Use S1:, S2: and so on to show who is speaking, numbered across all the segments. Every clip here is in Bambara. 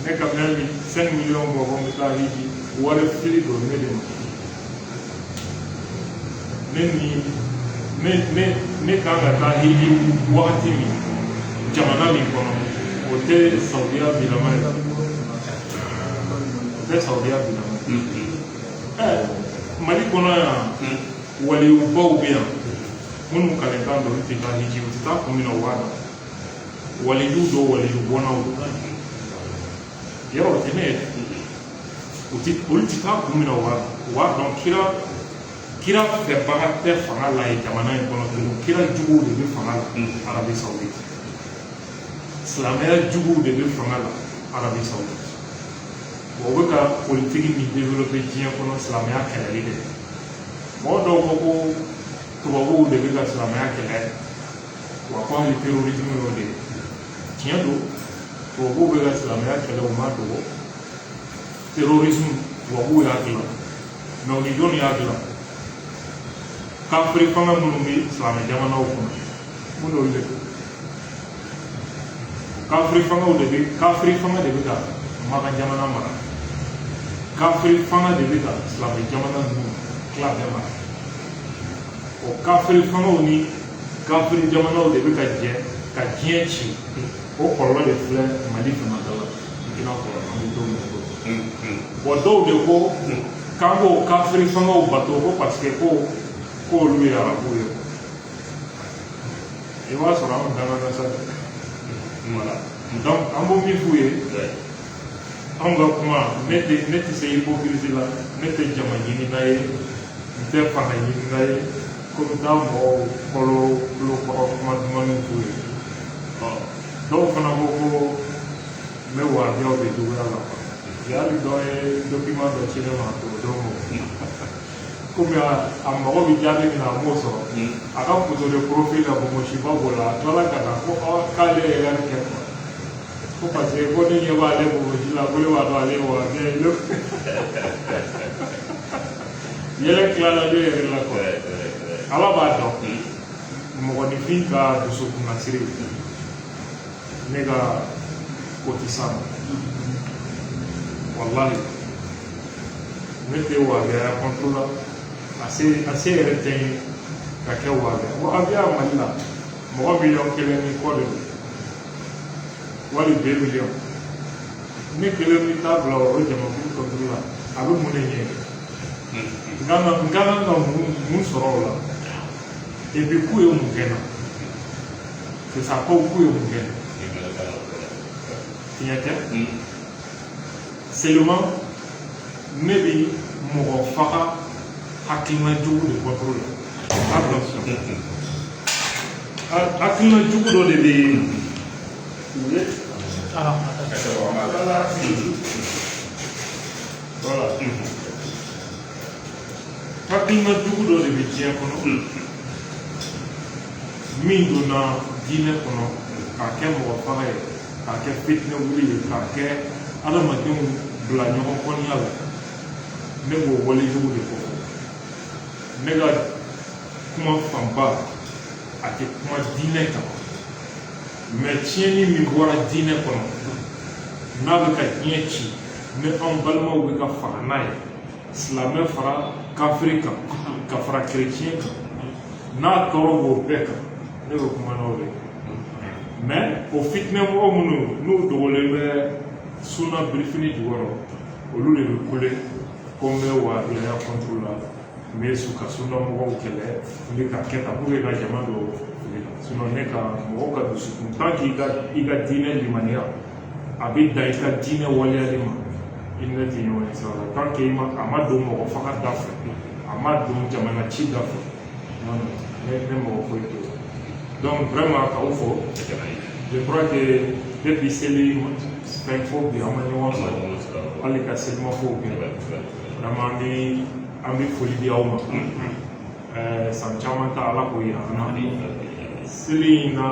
S1: Ne ka 5 millions bɔ ko n bɛ taa hiji, wari fili don ne de ma. Ne ni ne ne ne kan ka taa hiji wagati min, jamana min kɔnɔ, o tɛ Saudiya bilama ye, o tɛ Saudiya bilama ye. Mali kɔnɔ yan, waliyubaw bɛ yan minnu kalenkan don, olu tɛ taa hiji. U tɛ taa kun min na, u b'a dɔn. Waliyu dɔw, waliyu bɔnnaw don yɔrɔ, o tɛ ne ye. U tɛ, olu tɛ taa kun min na, u b'a dɔn. U b'a dɔn kira fɛbaga tɛ fanga la yen jamana in kɔnɔ tugun. Kira juguw de bɛ fanga la Arabie Saoudite, silamɛya juguw de bɛ fanga la Arabie Saoudite. Bon, u bɛ ka politiki min développer diɲɛ kɔnɔ, silamɛya kɛlɛli de. Mɔgɔ dɔw ko ko tubabuw de bɛ ka silamɛya kɛlɛ, wa ko hali terrorisme y'o de ye. Tiɲɛ don, tubabuw bɛ ka silamɛya kɛlɛ, u ma dogo. Terrorisme, tubabuw y'a dilan, mais u ni jɔnni y'a dilan? Kafiri fanga minnu bɛ silamɛ jamanaw kɔnɔ, mun n'olu de don? Kafiri fangaw de bɛ, kafiri fanga de bɛ ka Maka jamana mara, kafiri fanga de bɛ ka silamɛ jamana ninnu tila bɛɛ mara. O kafiri fangaw ni kafiri jamanaw de bɛ ka jɛ ka diɲɛ ci. O kɔlɔlɔ de filɛ Mali fana da la, i n'a fɔ an bɛ don min na ko bi. Bon, dɔw de ko k'an k'o kafiri fangaw bato ko parce que ko k'olu ye arabuw ye. I b'a sɔrɔ anw dangana sa dɛ. Voilà, donc an b'o min f'u ye, anw ka kuma, ne tɛ se hypocrisie la. Ne tɛ jama ɲinina ye, n tɛ fanga ɲinina ye ko n bɛ taa mɔgɔw kɔlɔ tulo kɔrɔ kuma dumanniw f'u ye. Ɔ, dɔw fana ko ko n bɛ wahabiyaw de juguya la. Hali dɔ ye document dɔ ci ne ma k'o d'o ma, komi a mago bɛ jaabi min na, a m'o sɔrɔ. A ka photo de profil la, bonbonsiba b'o la. A tilala ka na ko k'ale ye erreur kɛ quoi, ko parce que ko ne ɲɛ b'ale bonbonsi la, ko ne b'a dɔn ale ye wahabiya ye. Yɛlɛ tilala ne yɛrɛ la quoi. Ala b'a dɔn, mɔgɔninfin ka dusukunnasiri, ne ka ko ti s'a ma. Walahi, ne tɛ wahabiyaya contre la. A se yɛrɛ tɛ n ye ka kɛ wahabiya. Wahabiya Mali la, mɔgɔ miliyɔn 1 ni kɔ de don, wali 2 miliyɔn. Ne kelen bɛ taa bila o jamakulu contre la, a bɛ mun de ɲɛ? N kan ka mun sɔrɔ o la? Et puis k'u ye mun kɛ n na? C'est ça, ko k'u ye mun kɛ n na? Tiɲɛ tɛ. Seulement ne bi mɔgɔ faga hakilina jugu de contre la. Attention, hakilina jugu dɔ de bɛ u ye. Voilà, voilà, hakilina jugu dɔ de bɛ diɲɛ kɔnɔ min donna diinɛ kɔnɔ k'a kɛ mɔgɔ faga ye, k'a kɛ fitinɛ wuli ye, k'a kɛ adamadenw bila ɲɔgɔn kɔniya la. Ne b'o wale jugu de kɔfɛ. Ne ka kuma fanba, a tɛ kuma diinɛ kan, mais tiɲɛni min bɔra diinɛ kɔnɔ, n'a bɛ ka diɲɛ ci, ni anw balimaw bɛ ka faga n'a ye, silamɛ fara kafiri kan, ka fara kerecɛn kan, n'a tɔɔrɔ b'o bɛɛ kan, ne bɛ kuma n'o de ye. Mais o fitinɛ mɔgɔ minnu n'u dogolen bɛ suna birifini jukɔrɔ, olu de bɛ kule ko n bɛ wahabiyaya contre la, n bɛ su ka suna mɔgɔw kɛlɛ, n bɛ ka kɛ tan pour que ka jama don fili la. Sinon ne ka mɔgɔw ka dusukun, tant que i ka diinɛ limaniya a bɛ dan i ka diinɛ waleyali ma, i ni ne tɛ ɲɔgɔn ye sira la. Tant que i ma, a ma don mɔgɔ faga da fɛ, a ma don jamana ci da fɛ, non non, ne mɔgɔ foyi t'o la. Donc vraiment, k'aw fɔ, je crois que depuis seli fɛn fo bi, an ma ɲɔgɔn sɔrɔ hali ka selimafo kɛ. Vraiment, an bɛ foli di aw ma. San caman ta, Ala k'o yira an na. Seli in na,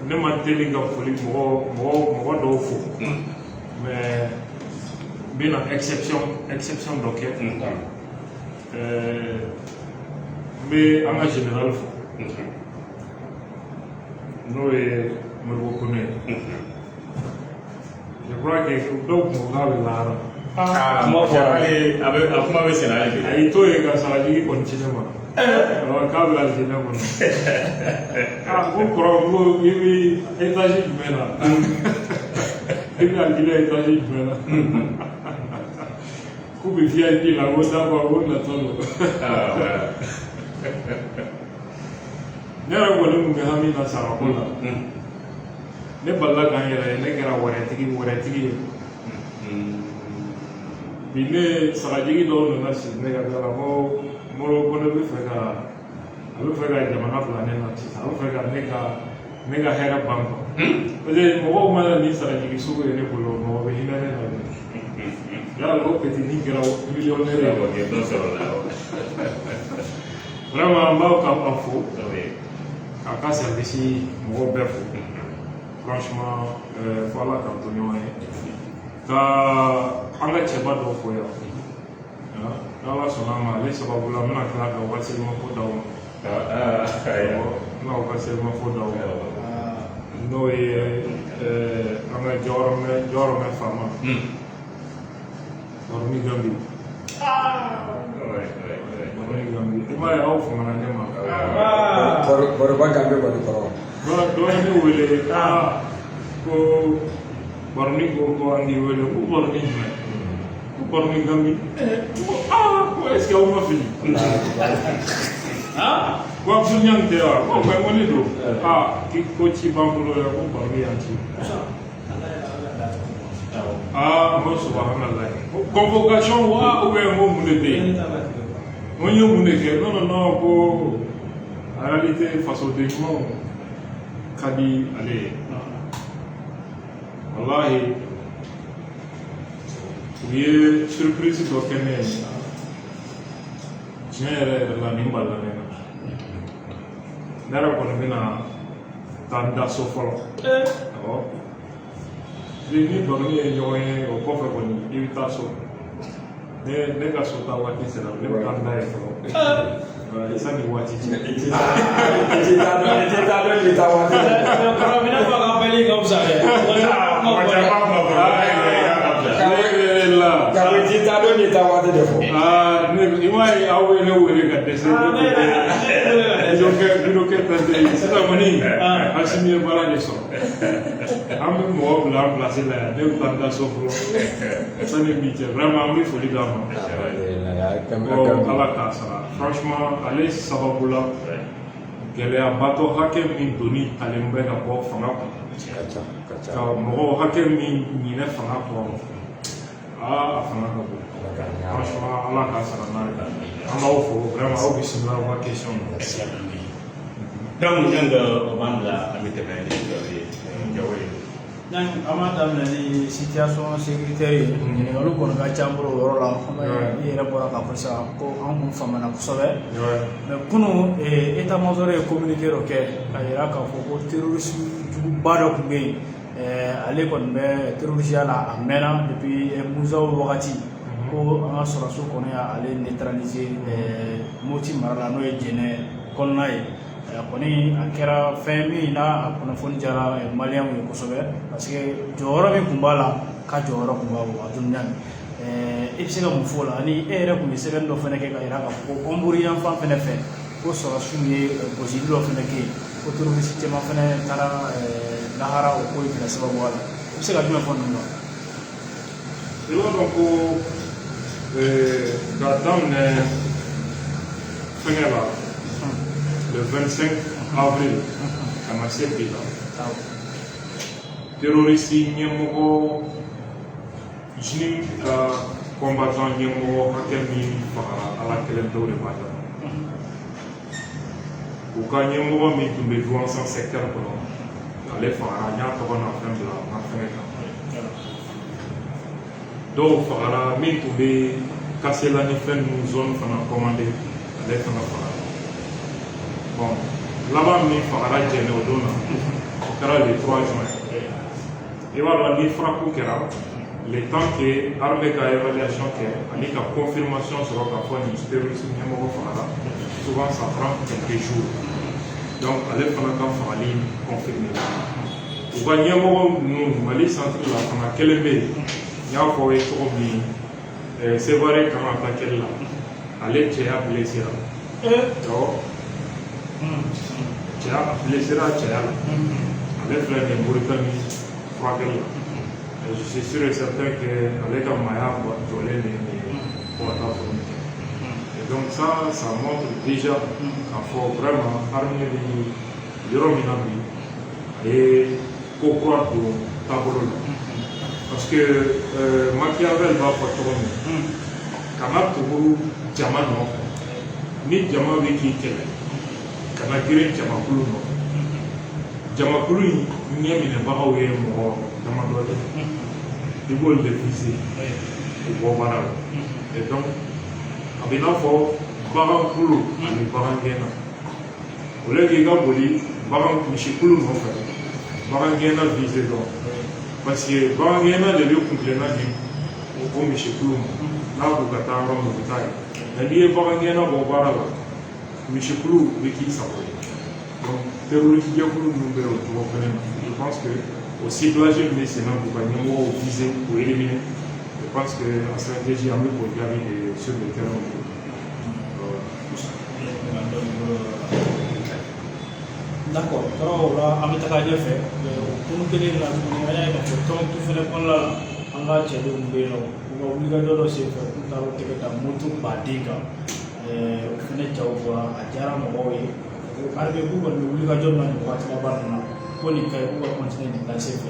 S1: ne ma teli ka foli mɔgɔ dɔw fo, mais n bɛna exception dɔ kɛ. N bɛ an ka général fo, n'o ye Modibo Kone ye. crois que dɔw kun ko k'a bɛ lahara.
S2: Aa,
S3: Kuma fɔra.
S2: Ale a bɛ a kuma bɛ senna hali bi.
S1: A y'i to yen ka sagajigi kɔni ci ne ma. Awɔ, k'a bɛ alijinɛ kɔnɔ. Aa, ko kɔrɔ, ko i bɛ étage jumɛn na? I bɛ alijinɛ étage jumɛn na? K'u bɛ VIP la, ko d'accord, ko natɔ don.
S2: Ah, ouais.
S1: Ne yɛrɛ kɔni tun bɛ hami na sagako la. Ne balila k'an yɛrɛ ye, ne kɛra wɛrɛtigi ye. Bi ne sagajigi dɔw nana sigi ne ka da la ko Moro, ko ne bɛ fɛ ka, a bɛ fɛ ka jamana bila ne na sisan, a bɛ fɛ ka ne ka hɛrɛ ban quoi. Parce que mɔgɔw mana ni sagajigi sugu ye ne bolo, mɔgɔ bɛ hinɛ ne na dɛ. Yala ko petit ni kɛra millionnaire ye.
S2: Awɔ, kɛ dɔ sɔrɔ la.
S1: Vraiment, an b'aw ka a fo
S2: Oui.
S1: k'a ka service mɔgɔw bɛɛ fo. Franchement, fo Ala k'an to ɲɔgɔn ye. Ka an ka cɛba dɔw fo yan. N'Ala sɔnna a ma, ale sababu la n bɛna tila ka waati selimafo d'aw ma.
S2: Ah, ah, ayiwa.
S1: N bɛna waati selimafo d'aw ma. N'o ye an ka jɔyɔrɔmɛ faama. Baroni Gambi.
S2: Ouais, ouais, ouais.
S1: Baroni Gambi. I m'a ye aw famana ne ma.
S4: Kɔrɔba Gambi kɔni kɔrɔ.
S1: Dɔ ye ne wele, aa, ko Baroni ko an k'i wele, ko Baroni jumɛn? Ko Baroni Gambi. Ko aa, ko est ce que aw ma fili? Ko Abdul Niang tɛ wa? Ko mais ko ne don. Aa, k'i ko ci b'an bolo yan, ko Baroni y'an ci. Aa, n ko subhanallah. Ko convocation wa ou bien ko mun de bɛ yen? N ko n ye mun de kɛ? Non, non, non, ko en réalité fasoden ɲumanw ka di ale ye. Walahi, u ye surprise dɔ kɛ ne ye. Tiɲɛ yɛrɛ yɛrɛ la, nin balila ne na. Ne yɛrɛ kɔni bɛna taa n da so fɔlɔ. Awɔ. Ni Baroni ye ɲɔgɔn ye o kɔfɛ kɔni, i bɛ taa so. Ne ka so taa waati sera, ne bɛ taa n da yen fɔlɔ. Sani waati cɛ.
S4: I ti taa dɔn, i ti taa dɔn, i bɛ taa waati.
S3: Kɔrɔ fɔ ka bɛɛ ka fisa dɛ.
S2: Mɔgɔ caman kuma fɔ.
S1: Ne yɛrɛ la.
S4: Ka i ti taa dɔn, i taa waati de fɔ.
S1: Aa, ne i m'a ye aw ye ne wele ka dɛsɛ. Ne ko bidokɛ ta tɛ yen sisan kɔni. Asimi ye baara de sɔrɔ. An bɛ mɔgɔ bila an place la yan, ne bɛ taa n da so fɔlɔ sani bi cɛ. Vraiment, an bɛ foli d'a ma. Ko Ala k'a sara. Franchement, ale sababu la, gɛlɛyabatɔ hakɛ min doni talen bɛ ka bɔ fanga kun,
S4: Ka ca, ka ca.
S1: ka mɔgɔ hakɛ min ɲinɛ fanga kɔ, aa, a fanga ka bon.
S4: Ala k'a ɲɛ.
S1: Franchement, Ala k'a sara n'a ye. An b'aw fo vraiment, aw bisimila aw ka question na.
S2: Donc, Niang, o b'an bila an bɛ tɛmɛ ni dɔ ye. Jago ye.
S3: An b'a daminɛ ni situation sécuritaire ye. Ɲininkaliw kɔni ka ca n bolo o yɔrɔ la. Komi i yɛrɛ bɔra k'a fɔ sisan ko an kun famana kosɛbɛ. Mais kunun, état major ye communiqué dɔ kɛ ka yira k'a fɔ ko terroriste juguba dɔ tun bɛ yen. Ale kɔni bɛ terrorisiya la, a mɛnna depuis Musaw wagati, ko an ka sɔrɔdasiw kɔni y'ale neutraliser Moti mara la, n'o ye Jɛnɛ kɔnɔna ye. A kɔni a kɛra fɛn min n'a a kunnafoni diyara maliyɛnw ye kosɛbɛ, parce que jɔyɔrɔ min tun b'a la, ka jɔyɔrɔ tun b'a bɔ a Niang. I bɛ se ka mun fɔ o la? Ani e yɛrɛ tun ye sɛbɛnni dɔ fana kɛ ka yira k'a fɔ ko Hombori yan fan fana fɛ, ko sɔrɔdasiw ye gosili dɔ fana kɛ yen, ko terroriste caman fana taara lahara o ko in fana sababuya la. I bɛ se ka jumɛn fɔ ninnu kan?
S1: I b'a dɔn ko k'a daminɛ fɛngɛ la, le 25 avril ka na se bi la, terroriste ɲɛmɔgɔ, JNIM ka combattant ɲɛmɔgɔ hakɛ min fagara, Ala kelen pewu de b'a dɔn. U ka ɲɛmɔgɔ min tun bɛ Douentza secteur kɔnɔ, ale fagara, n y'a tɔgɔ n'a fɛn bila n ka fɛngɛ kan. Dɔw fagara, min tun bɛ Kasela ni fɛn ninnu zone fana commandé, ale fana fagara. Bon, laban min fagara Jɛnɛ o don na, o kɛra le 3 juin. I b'a dɔn ni frappe kɛra, le temps que armée ka évaluation kɛ ani ka confirmation sɔrɔ k'a fɔ nin terroriste ɲɛmɔgɔ fagara, souvent ça prend quelques jours. Donc ale fana ka fagali confirmé. U U ka ɲɛmɔgɔ ninnu, Mali centre la, fanga kelen bɛ yen. N y'a fɔ aw ye cogo min, Sevare kan ka taa kɛlɛ la, ale cɛya blessera. Awɔ, cɛya blessera cɛya la. Ale filɛ nin ye Moritani furakɛli la. Je suis sûr et certain que ale ka maaya jɔlen de ye nin ye fo ka taa fɔ nin kɛ. Et donc ça, ça montre déjà k'a fɔ vraiment armée bɛ yɔrɔ min na bi, a ye ko kura don taabolo la. Parce que Machiavel b'a fɔ cogo min, kana tugu jama nɔfɛ. Ni jama bɛ k'i kɛlɛ, kana girin jamakulu nɔfɛ. Jamakulu in ɲɛ minɛbagaw ye mɔgɔ damadɔ de ye, i b'olu de viser k'u bɔ baara la. Et donc a bɛ i n'a fɔ bagankulu ani bagangɛnna. Au lieu k'i ka boli bagan misikulu nɔfɛ, bagangɛnna viser dɔrɔn, parce que bagangɛnna de bɛ kuntilenna di o misikulu ma. N'a k'u ka taa yɔrɔ min, u bɛ taa yen. Mais n'i ye bagangɛnna bɔ baara la, misikulu bɛ k'i sago ye. Donc terroriste jɛkulu ninnu bɛ o cogo fɛnɛ na. Je pense que o ciblage min bɛ sen na k'u ka ɲɛmɔgɔw viser k'u éliminer, je pense que a stratégie, an bɛ k'o jaabi de sur le terrain.
S3: Voilà. D'accord, tɔrɔ o la, an bɛ taga ɲɛfɛ. O kun kelen na tuguni, an y'a ye k'a fɔ Tɔnbukutu fɛnɛ kɔnɔna la, an ka cɛdenw bɛ yen nɔ, u ka wulikajɔ dɔ senfɛ, k'u taara u tɛgɛ da moto baden kan. O fɛnɛ jaw bɔra, a diyara mɔgɔw ye. Ko armée k'u kɔni bɛ wulikajɔ min na nin waati laban ninnu na, ko nin ka ɲi, k'u ka continuer nin lancé fɛ.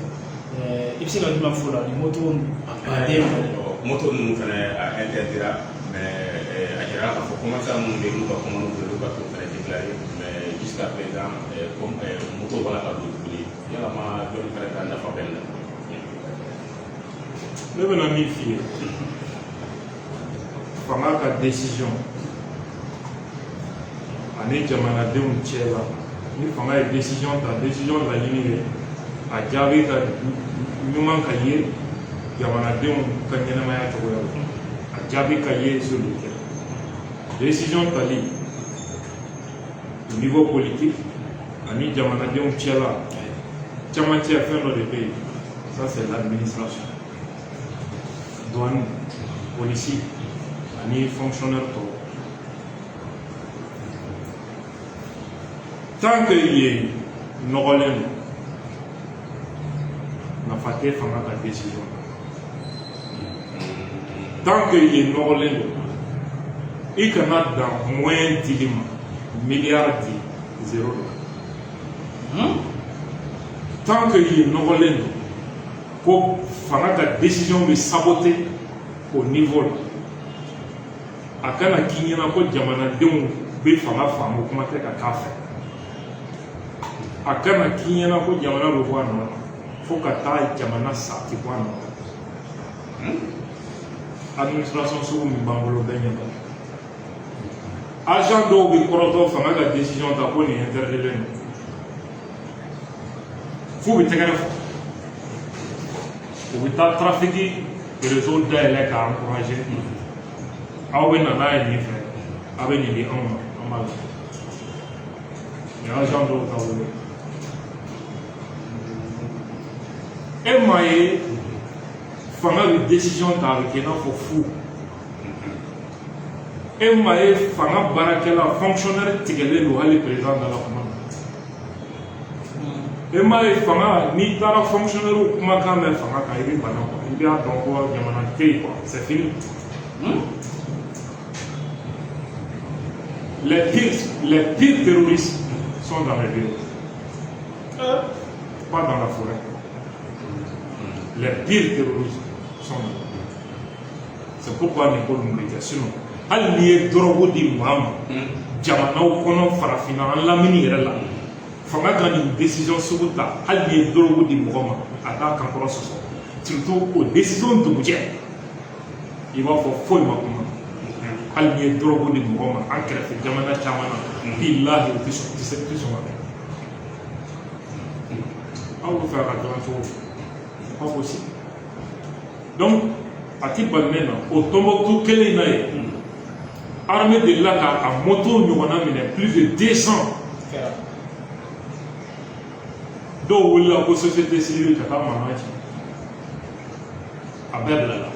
S3: I bɛ se ka jumɛn f'o la, nin moto a baden fɛnɛ?
S2: Moto ninnu fɛnɛ, a interdira, mais a jira k'a fɔ commerçant minnu bɛ yen n'u ka commande bɛ olu ka t'o fɛnɛ déclarer. Mais jusqu'à présent, comme moto b'a la ka don tuguni, yalama jɔnni fɛnɛ ka nafa bɛ nin na?
S1: Ne bɛna min f'i ye, fanga ka décision ani jamanadenw cɛ la, ni fanga ye décision ta, décision laɲini ye a jaabi ka ɲuman ka ye jamanadenw ka ɲɛnɛmaya cogoya la, a jaabi ka ye sur le terrain. Décision tali au niveau politique ani jamanadenw cɛ la, camancɛ fɛn dɔ de bɛ yen, ça c'est l'administration, douane, polisi ani fonctionnaire tɔw. Tant que yen nɔgɔlen don, nafa tɛ fanga ka décision na. Tant que yen nɔgɔlen don, i kana dan moyen dili ma, miliyari di, zéro don. Tant que yen nɔgɔlen don, ko fanga ka décision bɛ saboter au niveau la, a kana k'i ɲɛna ko jamanadenw bɛ fanga faamu, kuma tɛ ka k'a fɛ. A kana k'i ɲɛna ko jamana bɛ bɔ a nɔ na, fo ka taa jamana sa, a tɛ bɔ a nɔ na. Administration sugu min b'an bolo, bɛɛ ɲɛ b'a la. Agent dɔw bɛ kɔrɔtɔ fanga ka décision ta ko nin interdilen don, f'u bɛ tɛgɛrɛ fɔ, u bɛ taa trafic réseau dayɛlɛ k'a encourager. Aw bɛ na n'a ye nin fɛ, aw bɛ nin di anw ma, an b'a la. Nin agent dɔw taabolo ye. E m'a ye, fanga bɛ décision ta, a bɛ kɛ i n'a fɔ fu. E m'a ye, fanga baarakɛla fonctionnaire tigɛlen don hali président da la kuma na. E m'a ye, fanga, n'i taara fonctionnaire kumakan mɛn fanga kan, i bɛ bana quoi, i b'a dɔn ko jamana tɛ yen quoi, c'est fini. Les pires terroristes sont dans les villes, pas dans la forêt. Les pires terroristes sont dans les villes. C'est pourquoi nin ko ninnu bɛ kɛ. Sinon, hali n'i ye dɔrɔgu di maa ma jamanaw kɔnɔ, farafinna, an lamini yɛrɛ la, fanga ka nin décision sugu ta, hali n'i ye dɔrɔgu di mɔgɔ ma, a t'a kankɔrɔ sɔsɔ. Surtout o décision dugujɛ, i b'a fɔ foyi ma kuma. Hali n'i ye dɔrɔgu di mɔgɔ ma an kɛrɛfɛ jamana caman na, bilahi, o tɛ sɔn, tɛ sɔn ka kɛ. Aw bɛ fɛ a ka dɔn cogo di? C'est pas possible. Donc a ti bali ne na, o Tɔnbɔkutu kelen in na yen, armée delila ka a moto ɲɔgɔnna minɛ, plus de 200.
S3: Kɛra.
S1: Dɔw wulila ko société civile ka taa mankan ci. A bɛɛ bilala.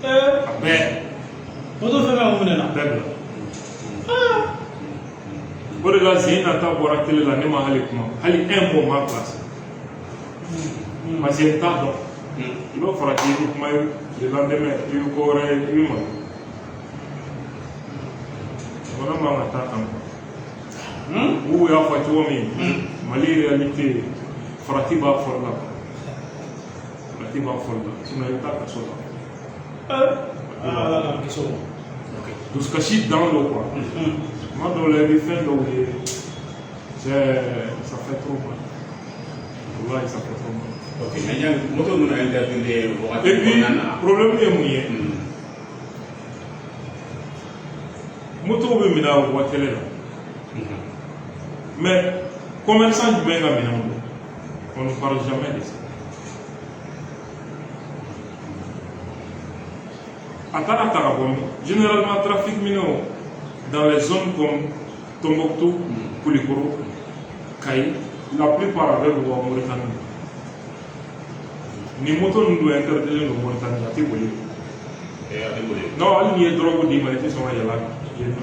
S1: A bɛɛ.
S3: Moto fɛn fɛn minɛna.
S1: A bɛɛ bila. O de la Zeyina ta bɔra télé la, ne ma hali kuma, hali un mot ma placé, parce que n t'a dɔn. I b'a farati, i bɛ kuma ye, le lendemain i bɛ ko wɛrɛ ye, i bɛ malo. Jamana man ka taa tan. U y'a fɔ cogo min, Mali réalité, farati b'a fɔli la, farati b'a fɔli la, sinon i bɛ taa kaso la.
S3: Ala k'an kisi o ma.
S1: Dusukasi dan don quoi. Tuma dɔw la, i bɛ fɛn dɔw ye, c'est ça fait trop mal, wallahi, ça fait trop mal.
S2: Ok, mais yan moto ninnu interdire wagati
S1: Et puis
S2: kɔnɔna na.
S1: problème ye mun ye? Moto bɛ minɛ a bɔ télé la, mais commerçant jumɛn ka minɛnw don? On ne parle jamais de ça. A taara ta ka bɔ min? Généralement, trafic minɛnw dans les zones comme Tombouctou, Koulikoro, Kayi, la plupart a bɛɛ bɛ bɔ Mauritanie. Ni moto ninnu dun interdit don Mauritanie, a tɛ boli.
S2: A tɛ boli.
S1: Non, hali n'i ye drogue d'i ma, i tɛ sɔn ka yɛlɛ a kan yen nɔ.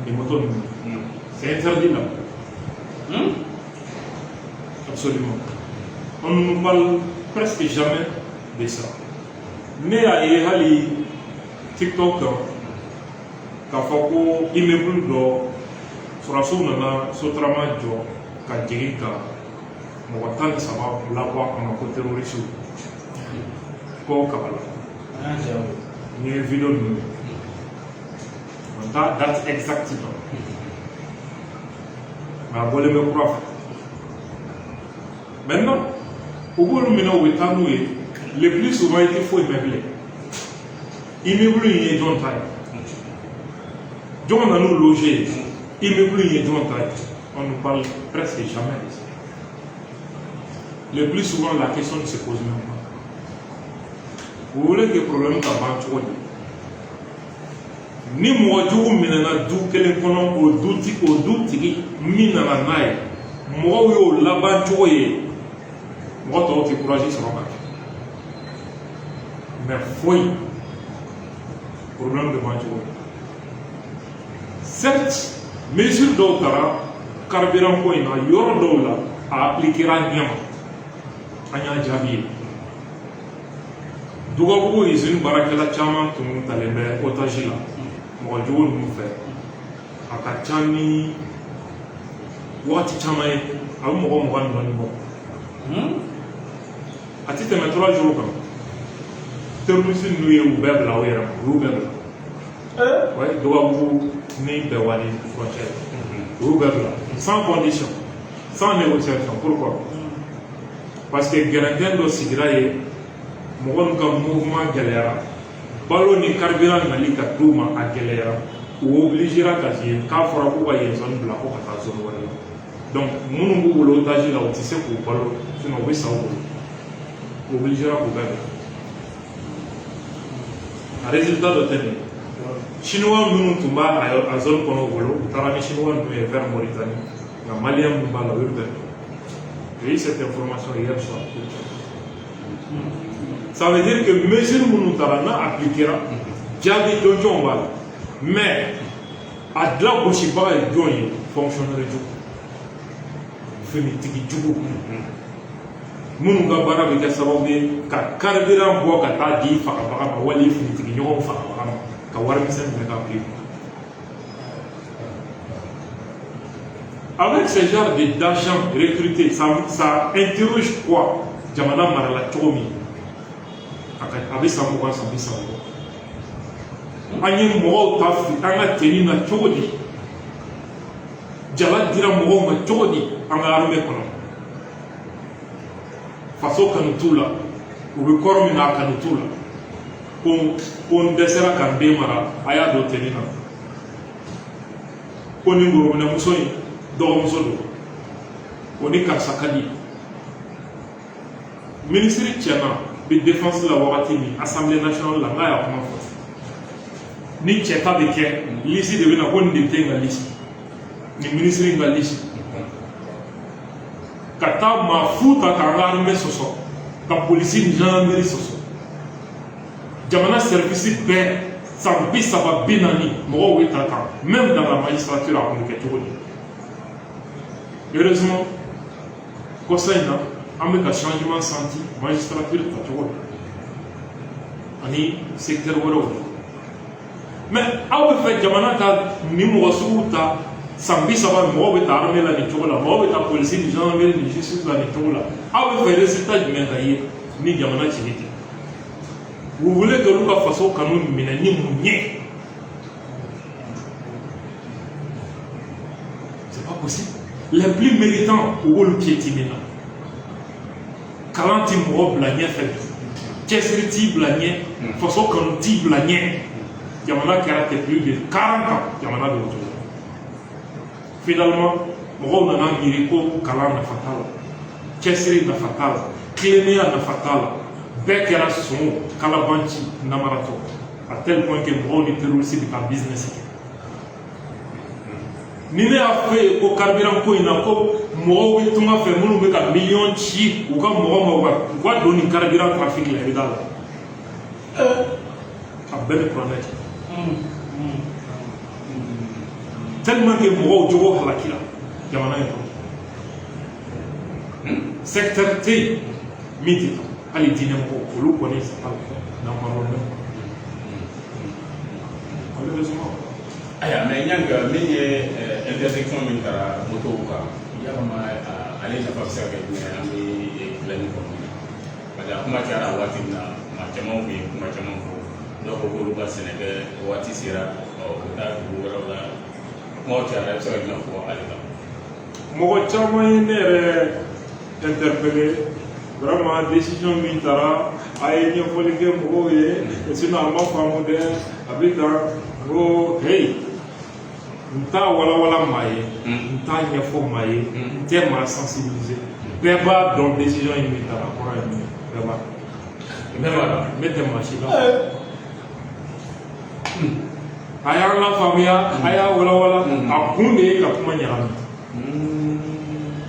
S1: Ni moto ninnu, c'est interdit là. Absolument. On ne nous parle presque jamais de ça. Ne y'a ye hali TikTok kan k'a fɔ ko immeuble dɔ, sɔrɔdasiw nana Sotrama jɔ ka jigin ka mɔgɔ 13 labɔ a kɔnɔ ko terroriste ko Kabala.
S3: An y'an cɛ o.
S1: N ye vidéo ninnu ye. N t'a date exacte dɔn, mais a bɔlen bɛ kura fɛ. Maintenant, u b'olu minɛ, u bɛ taa n'u ye. Le plus souvent, i tɛ foyi mɛn bilen. Immeuble in ye jɔn ta ye? Jɔn nan'u loger yen? Immeuble in ye jɔn ta ye? On ne parle presque jamais de ça. Le plus souvent, la question ne se pose même pas. Vous voulez que problème ka ban cogo di? Ni mɔgɔ jugu minɛna du kelen kɔnɔ, o du ti o du tigi min nana n'a ye, mɔgɔw y'o laban cogo ye, mɔgɔ tɔw tɛ courage sɔrɔ ka kɛ. Mais foyi, problème bɛ ban cogo di? Certes, mesure dɔw tara carburant ko in na, yɔrɔ dɔw la a appliquera ɲɛ ma, an y'a jaabi ye. Dugabugu usine baarakɛla caman tun talen bɛ otage la mɔgɔ jugu ninnu fɛ. A ka ca ni wagati caman ye, a bɛ mɔgɔ 20 ni dɔɔnin bɔ. A ti tɛmɛ 3 jours kan, terroriste ninnu ye u bɛɛ bila u yɛrɛ ma, u y'u bɛɛ bila. Ouais, Dugabugu ni Bɛwani frontière, u y'u bɛɛ bila sans condition, sans négociation. Pourquoi? Parce que gɛrɛntɛn dɔ sigira yen, mɔgɔ min ka mouvement gɛlɛyara, balo ni carburant nali ka d'u ma a gɛlɛyara, u obligera ka yen k'a fɔra k'u ka yen zone bila ko ka taa zone wɛrɛ la. Donc minnu b'u bolo otage la, u tɛ se k'u balo, sinon u bɛ sa u bolo. U obligera k'u bɛɛ bila. A résultat dɔ tɛ nin ye. Chinois minnu tun b'a a zone kɔnɔ u bolo, u taara ni chinois ninnu ye vers Mauritanie, nka malien minnu b'a la, u y'olu bɛɛ bila. J'ai eu cette information hier soir. Ça veut dire que mesure minnu taara n'a appliquera, jaabi jɔnjɔnw b'a la. Mais a dilan gosibaga ye jɔn ye? Fonctionnaire jugu, finitigi jugu minnu ka baara bɛ kɛ sababu ye ka carburant bɔ ka taa di fagabaga ma, wali finitigi ɲɔgɔnw fagabaga ma, ka warimisɛn minɛ ka bila i kun. Avec ce genre d'agents recrutés, ça interroge quoi? Jamana marala cogo min, a bɛ san 20, san 30 bɔ. An ye mɔgɔw ta an ka tenue na cogo di? Jala dira mɔgɔw ma cogo di an ka armée kɔnɔ? Faso kanu t'u la, u bɛ kɔrɔ min na, a kanu t'u la. Ko n dɛsɛra ka n den mara, a y'a don tenue na. Ko ni worobinɛmuso in dɔgɔmuso don, o ni karisa ka di. Minisiri cɛna bɛ défense la wagati min, assemblée nationale la, n k'a y'a kuma fɔ, ni cɛ ta bɛ kɛ, liste de bɛ na ko nin député in ka liste, nin minisiri in ka liste. taa maa fu ta k'an ka armée sɔsɔ, ka polisi ni gendarmerie sɔsɔ, jamana service bɛɛ, san 30 40 mɔgɔw bɛ ta tan. Même dans la magistrature, a tun bɛ kɛ cogo di? Heureusement, kɔsa in na, an bɛ ka changement senti magistrature tacogo la ani secteur wɛrɛw la. Mais aw bɛ fɛ jamana ka nin mɔgɔ suguw ta, san 30 mɔgɔw bɛ ta armée la nin cogo la, mɔgɔw bɛ ta polisi ni gendarmerie ni justice la nin cogo la, aw bɛ fɛ résultat jumɛn ka ye ni jamana cili tɛ? Vous voulez que olu ka faso kanu minɛ ni mun ye? C'est pas possible. Les plus méritants, u b'olu piétiner na. Kalan ti mɔgɔ bila ɲɛfɛ bi, cɛsiri t'i bila ɲɛ, faso kanu t'i bila ɲɛ. Jamana kɛra ten plus de 40 ans, jamana bɛ o cogo la. Finalement, mɔgɔw nana miiri ko kalan nafa t'a la, cɛsiri nafa t'a la, tilennenya nafa t'a la. Bɛɛ kɛra son kalabanci namaratɔ, à tel point que mɔgɔw ni terroriste bɛ taa business kɛ. Ni ne y'a fɔ ye ko carburant ko in na, ko mɔgɔw bɛ tunga fɛ minnu bɛ ka miliyɔn ci u ka mɔgɔ ma, u ka don nin carburant trafic la, i bɛ d'a la? A bɛɛ ni kuranɛ cɛ, tellement que mɔgɔw jogo halakira jamana in kɔnɔ. Secteur tɛ yen min tɛ taa, hali diinɛ mɔgɔw, olu kɔni saba n'an parlons même, malheureusement.
S2: Ayiwa, mais Ɲanga, min ye interdiction min taara motow kan, yalama ale nafa bɛ se ka kɛ jumɛn ye an bɛ dilanni kɔnɔ? Parce que a kuma cayara waati min na, maa caman tun ye kuma caman fɔ. Dɔw ko k'olu ka sɛnɛkɛ waati sera, ɔ, u bɛ taa dugu wɛrɛw la. Kumaw cayara, i bɛ se ka jumɛn fɔ ale kan?
S1: Mɔgɔ caman ye ne yɛrɛ interpellé. Vraiment, décision min taara, a ye ɲɛfɔli kɛ mɔgɔw ye, sinon a ma faamu dɛ. A bɛ tan n ko hey, n t'a walawala maa ye, n t'a ɲɛfɔ maa ye, n tɛ maa sensibiliser. Bɛɛ b'a dɔn décision in min taara, a kɔrɔ ye min ye, bɛɛ b'a dɔn.
S2: Bɛɛ b'a dɔn.
S1: Ne tɛ maa si la. A y'an lafaamuya, a y'a walawala. A kun de ye ka kuma ɲagami,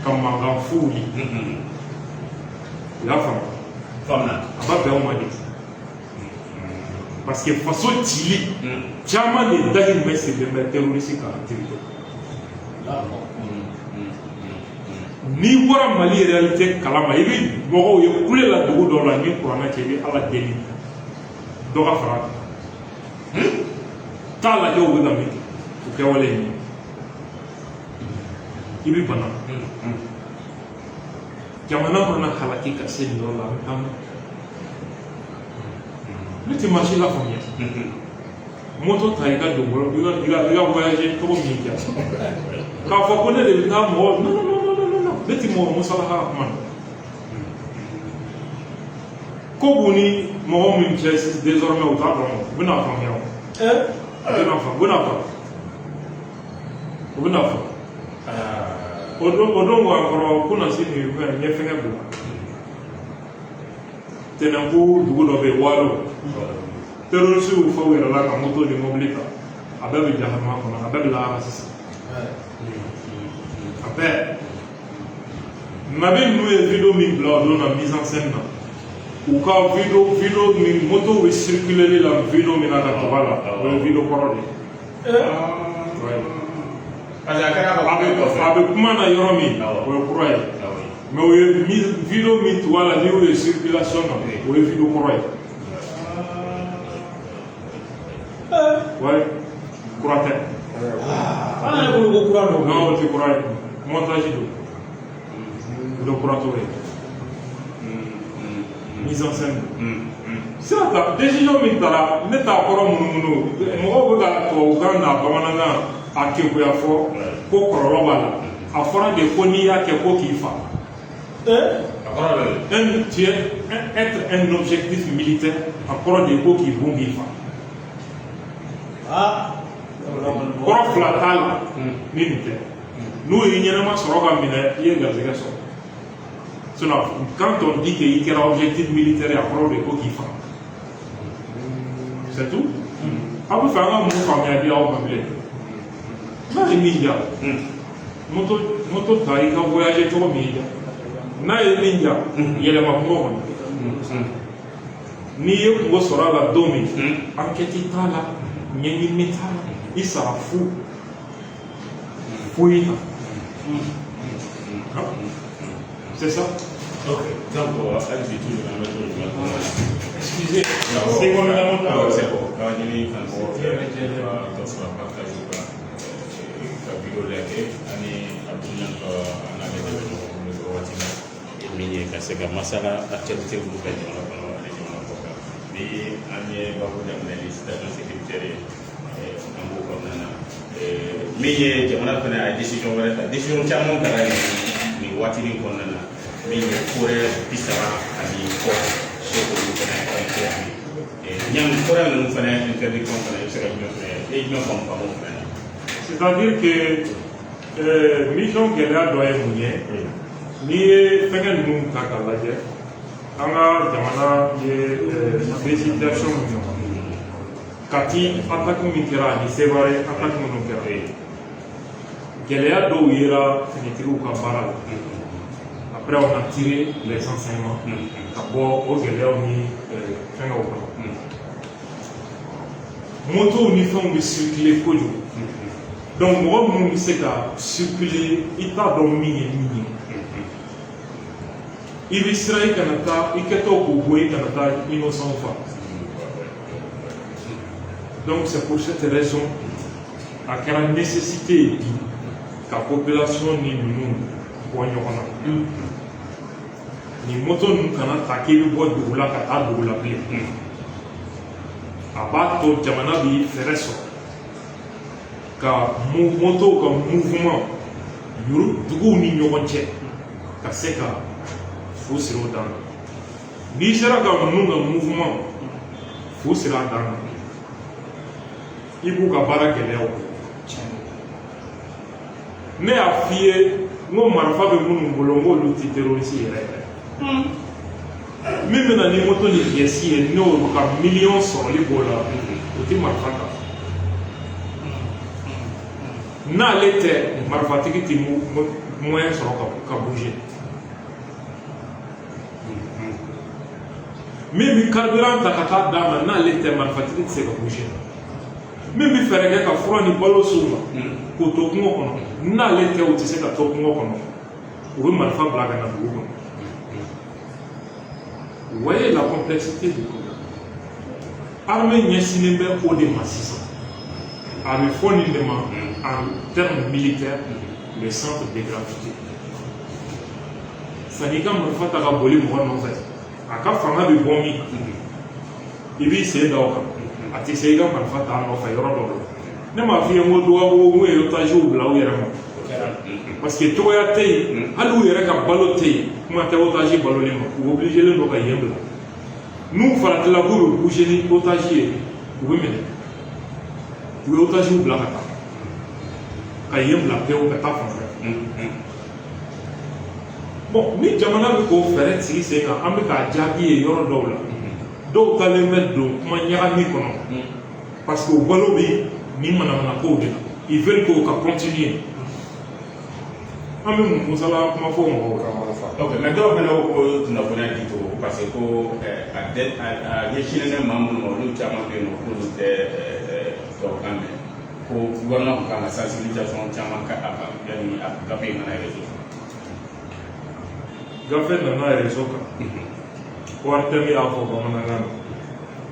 S1: ka mankan fu wuli. I y'a faamu?
S2: Faamuna.
S1: A ba bɛn o ma de, parce que faso cili caman de dahirimɛ sirilen bɛ terroriste ka activité. N'i bɔra Mali réalité kalama, i bɛ mɔgɔw ye kule la dugu dɔw la ni kuranɛ cɛ, i bɛ Ala deli dɔ ka fara a kan. Taa lajɛ u bɛ ka min kɛ, u kɛwale ye min ye, i bɛ bana. Jamana mana halaki ka se nin yɔrɔ la, an bɛ taa min? Ne tɛ maa si lafaamuya. Moto ta, i ka don bolo, i ka voyager cogo min diya, k'a fɔ ko ne de bɛ taa mɔgɔ. Non, non, non, non, non, non, ne tɛ mɔgɔ musalaha ka kuma na. Ko b'u ni mɔgɔ min cɛ désormais, u t'a dɔn, u bɛna faamuya o. U bɛna faamu, u bɛna faamu, u bɛna faamu. O don a kɔrɔ ko na se nin fɛn n ye fɛngɛ bila tɛnɛnku dugu dɔ bɛ yen, Waalo. Terroriste y'u fa u yɛrɛ la ka moto ni mobili ta, a bɛɛ bɛ jahanama kɔnɔ, a bɛɛ bɛ lahara sisan, a bɛɛ. Nabi ninnu ye vidéo min bila o don na, mise en scène na, u ka vidéo min moto bɛ circuler la, vidéo min na ka tugu a la, o ye vidéo kɔrɔ de ye. Ouais.
S2: Parce que a kɛra
S1: A bɛ a bɛ kuma na yɔrɔ min, o ye kura ye, mais o ye vidéo min tugu a la n'i y'o ye circulation na, o ye vidéo kɔrɔ ye. Ouais, kura tɛ.
S3: An yɛrɛ bolo ko kura don.
S1: Non, o tɛ kura ye, montage don, vidéo kura t'o ye, mise en scène don. Sira ta, décision min taara, ne t'a kɔrɔ munumunu. Mɔgɔw bɛ ka tubabukan n'a bamanankan a kekuya fɔ ko kɔlɔlɔ b'a la. A fɔra de ko n'i y'a kɛ ko k'i fa.
S2: A kɔrɔ bɛ
S1: Un, tu es un, être un objectif militaire, a kɔrɔ de ko k'i bon k'i fa. Kɔrɔ fila t'a la ni nin tɛ. N'u ye ɲɛnama sɔrɔ ka minɛ, i ye garisɛgɛ sɔrɔ. Sinon, quand on dit que i kɛra objectif militaire ye, a kɔrɔ de ko k'i fa. C'est tout. Aw bɛ fɛ an ka mun faamuya di aw ma bilen? N'a ye min diya, moto ta, i ka voyager cogo min y'i diya. N'a ye min ja, yɛlɛma kungo kɔnɔ. N'i ye kungo sɔrɔ a la don min, enquête t'a la, ɲɛɲini t'a la, i sara fu, foyi ta. C'est ça.
S2: Ok, donc hali bi toujours an bɛ to ɲuman kɔnɔ.
S1: Excusez, seconde
S2: Awɔ, c'est bon. K'a ɲini kanubagaw fɛ ka dɔ fara partage kan, ka vidéo lajɛ ani Abdul ka an n'ale de bɛ ɲɔgɔn bolo nin waati la. Min ye ka se ka masala actualité minnu bɛ jamana kɔnɔ ani jamana kɔ kan. Ni an ye baro daminɛ ni situation sécuritaire ye, an b'o kɔnɔna na. Min ye jamana fana a ye décision wɛrɛ ta, décision caman taara nin waati nin kɔnɔna na. Min ye forêt 30 ni kɔ so k'olu fana interdit. Ɲani forêt ninnu fana interdiction fana, i bɛ se ka jumɛn fana, e ye jumɛn faamu o fana na?
S1: C'est-à-dire que mission gɛlɛya dɔ ye mun ye? N'i ye fɛngɛ ninnu ta k'a lajɛ, an ka jamana ye décision min ye, Kati attaque min kɛra ani Sevare attaque minnu kɛra, gɛlɛya dɔw yera finitigiw ka baara la. Après, on a tiré les enseignements ka bɔ o gɛlɛyaw ni fɛngɛw kɔnɔ. Motow ni fɛnw bɛ circuler kojugu, donc mɔgɔ minnu bɛ se ka circuler, i t'a dɔn min ye min ye. I bɛ siran i kana taa i kɛtɔ k'o bɔ, i kana taa innocent fa. Donc c'est pour cette raison a kɛra nécessité ye bi ka population ni ninnu bɔ ɲɔgɔn na. Nin moto ninnu kana ta k'i bɛ bɔ dugu la ka taa dugu la bilen. A b'a to jamana bi fɛɛrɛ sɔrɔ ka motow ka mouvement yuru duguw ni ɲɔgɔn cɛ ka se ka fu siri o dan na. N'i sera ka ninnu ka mouvement fu siri a dan na, i b'u ka baara gɛlɛya o. Ne y'a f'i ye n ko marifa bɛ minnu bolo, n k'olu tɛ terroriste yɛrɛ yɛrɛ. Min bɛ na ni moto ni pièce ye, n'o ka miliyɔn sɔrɔli b'o la, o tɛ marifa ta. N'ale tɛ, marifatigi tɛ moyen sɔrɔ ka bouger. Min bɛ carburant ta ka taa d'a ma, n'ale tɛ, marifatigi tɛ se ka bouger. Min bɛ fɛɛrɛ kɛ ka fura ni balo s'u ma k'o to kungo kɔnɔ, n'ale tɛ, u tɛ se ka to kungo kɔnɔ, u bɛ marifa bila ka na dugu kɔnɔ. Vous voyez la complexité du problème. Armée ɲɛsinnen bɛ o de ma sisan. A bɛ fɔ nin de ma en termes militaires le centre de gravité. Sanni i ka marifa ta ka boli mɔgɔ nɔfɛ, a ka fanga bɛ bɔ min, i b'i sen da o kan, a tɛ se i ka marifa ta a nɔfɛ yɔrɔ dɔw la. Ne m'a f'i ye n ko dɔgɔbugu n ye otagew bila u yɛrɛ ma, parce que cogoya tɛ yen, hali u yɛrɛ ka balo tɛ yen, kuma tɛ otage baloli ma. U obligélen don ka yen bila. N'u faratila k'u bɛ bouger ni otage ye, u bɛ minɛ. U ye otagew bila ka taa ka yen bila pewu ka taa fan wɛrɛ. Bon, ni jamana bɛ k'o fɛɛrɛ sigi sen kan, an bɛ k'a jaabi ye yɔrɔ dɔw la. Dɔw talen bɛ don kuma ɲagami kɔnɔ, parce que u balo bɛ nin manamana kow de la. Ils veulent k'o ka continuer. An bɛ mun musala kuma fɔ mɔgɔw kan?
S2: Ok, mais dɔw fana ko ko kunnafoniya di cogo, parce que ko a dɛ a ɲɛsinnen bɛ maa minnu ma, olu caman bɛ yen nɔ k'olu tɛ tubabukan mɛn, ko gouvernement kun kan ka sensibilisation caman kɛ a kan yanni a gafe in kana réseau kan.
S1: Gafe nana réseau kan. ORTM y'a fɔ bamanankan na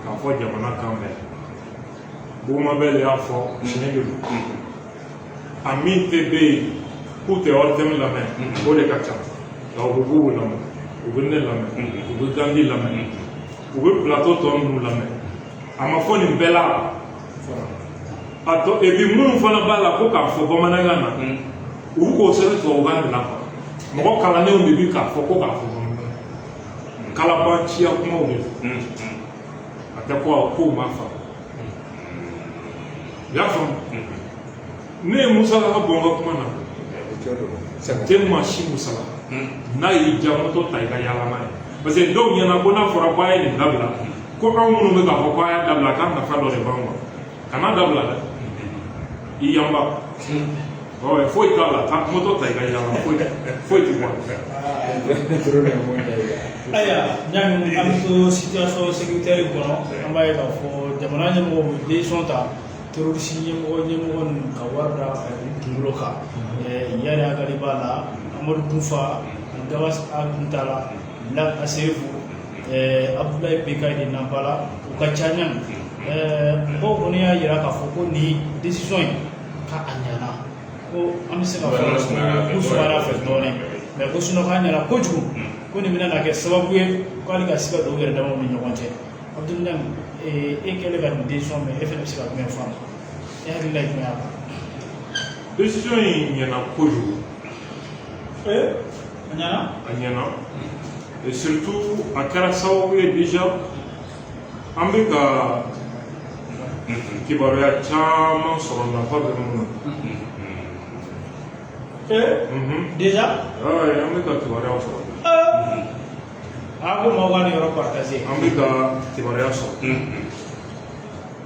S1: k'a fɔ jamana kan mɛn. Bugumabɛl y'a fɔ tiɲɛ de don. A min tɛ bɛ yen k'u tɛ ORTM lamɛn, o de ka ca. Nka u bɛ Bubu lamɛn, u bɛ ne lamɛn, u bɛ Gandi lamɛn, u bɛ plateau tɔ ninnu lamɛn. A ma fɔ nin bɛɛ la a tɔ. Et puis minnu fana b'a la ko k'a fɔ bamanankan na, u k'o sɛbɛn tubabukan de la quoi. Mɔgɔ kalannenw de bi k'a fɔ ko k'a fɔ bamanankan na. Kalabanciya kumaw de don. A tɛ ko kow ma faamu. I y'a faamu? Ne ye musalaka bɔ n ka kuma na. Tɛ maa si musala n'a y'i diya moto ta i ka yaala n'a ye, parce que dɔw ɲɛna ko n'a fɔra ko a ye nin dabila, ko anw minnu bɛ k'a fɔ ko a y'a dabila, k'a nafa dɔ de b'an kan. Kana dabila dɛ, i yanba. Ouais, foyi t'a la, taa moto ta i ka yaala, foyi foyi tɛ bɔ a la.
S3: Ayiwa, Ɲangi, an bɛ to situation sécuritaire kɔnɔ. An b'a ye k'a fɔ jamana ɲɛmɔgɔw bɛ décision ta, terroriste ɲɛmɔgɔ ninnu ka wari da u kunkolo kan. Iyad Ag Ghali b'a la, Amadou Koufa, Gawas Ag Intalla, Lag Asefu, Abdoulaye Bécaye de Nampala, u ka ca. Ɲangi, mɔgɔw kɔni y'a jira k'a fɔ ko nin décision in, k'a ɲɛna, ko an bɛ se ka fɔ k'u sumaya fɛ dɔɔnin, mais ko sinon k'a ɲɛna kojugu, ko nin bɛna kɛ sababu ye k'ale ka se ka don u yɛrɛ damaw ni ɲɔgɔn cɛ. Abdoul Niang, e kɛlen ka nin décision mɛn, e fana bɛ se ka jumɛn fɔ a ma? E hakilila ye jumɛn y'a kan?
S1: Décision in ɲɛna kojugu.
S3: Ee, a ɲɛna.
S1: A ɲɛna, et surtout a kɛra sababu ye déjà an bɛ ka kibaruya caman sɔrɔ nafa bɛ mun na.
S3: Ee, déjà?
S1: Ouais, an bɛ ka kibaruyaw sɔrɔ.
S3: A ko maaw ka nin yɔrɔ partager.
S1: An bɛ ka kibaruya sɔrɔ. N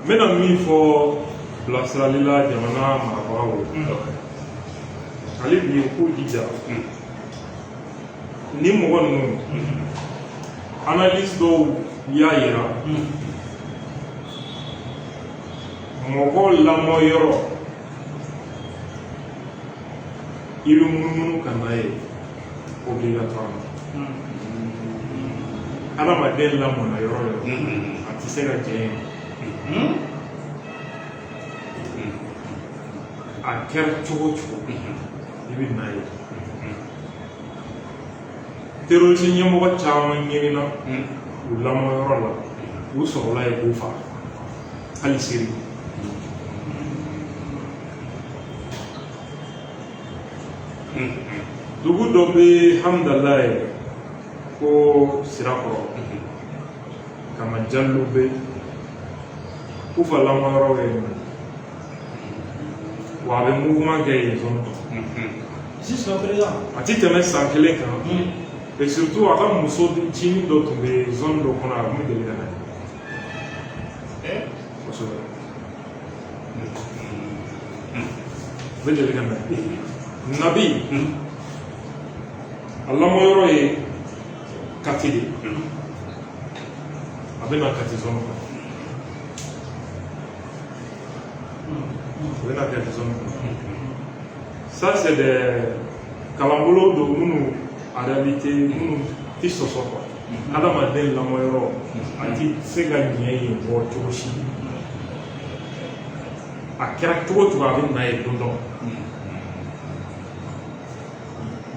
S1: bɛna min fɔ bilasirali la jamana marabagaw ye, hali bi u k'u jija ni mɔgɔ ninnu, analyse dɔw y'a yira, mɔgɔ lamɔ yɔrɔ, i bɛ munumunu ka na ye obligatoirement. Adamaden lamɔna yɔrɔ o yɔrɔ, a tɛ se ka jɛ yen. A kɛra cogo o cogo, i bɛ na ye. Terroriste ɲɛmɔgɔ caman ɲinina u lamɔ yɔrɔ la, u sɔrɔla yen k'u faga, hali Syrie. Dugu dɔ bɛ Hamdalaye ko Sirakɔrɔ, Kama Jalo bɛ Kufa lamɔ yɔrɔ ye yen, wa a bɛ mouvement kɛ yen zone kɔnɔ.
S3: Jusqu'à présent?
S1: A ti tɛmɛ san kelen kan. Et surtout a ka muso ncinin dɔ tun bɛ zone dɔ kɔnɔ, a tun bɛ deli ka na yen kosɛbɛ, a bɛ deli ka na yen. Nabi, a lamɔ yɔrɔ ye Kati de, a bɛ na Kati zone kɔnɔ, a bɛ na Kati zone kɔnɔ. Ça, c'est des kalanbolo don minnu, en réalité, minnu ti sɔsɔ quoi. Adamaden lamɔ yɔrɔ, a ti se ka ɲɛ yen bɔ cogo si. A kɛra cogo o cogo, a bɛ na yen don dɔ.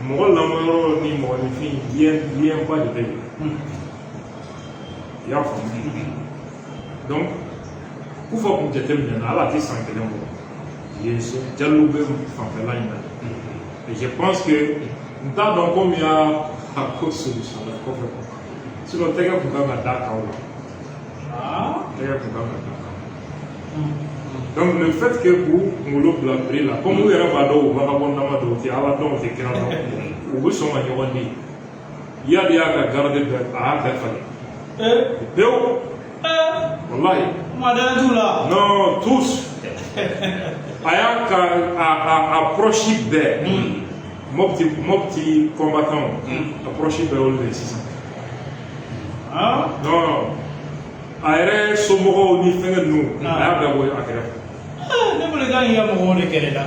S1: Mɔgɔ lamɔ yɔrɔ ni mɔgɔninfin lien ba de bɛ yen, i y'a faamu? Donc Kufa kun jateminɛ na, hali a tɛ san kelen bɔ yen, Jalo bɛ fanfɛla in na. Et je pense que n t'a dɔn ko min y'a a ko solution la kɔfɛ quoi, sinon tɛgɛ kun kan ka d'a kan o la, tɛgɛ kun kan ka d'a kan. Donc le fait que k'u kunkolo bila prix la, comme u yɛrɛ b'a dɔn u vagabond dama dɔw tɛ Ala dɔn, u tɛ kira dɔn, u bɛ sɔn ka ɲɔgɔn di. Iyad y'a ka garde bɛɛ, a y'a bɛɛ falen pewu, walahi.
S3: Kuma dalen t'u la.
S1: Non, tous, a y'a ka a proche bɛɛ, Mopti combattant, a proche bɛɛ olu de ye sisan. Non, a yɛrɛ somɔgɔw ni fɛngɛ ninnu, a y'a bɛɛ bɔ a kɛrɛfɛ.
S3: Ne bolo k'an y'i ka mɔgɔw de kɛlɛ la.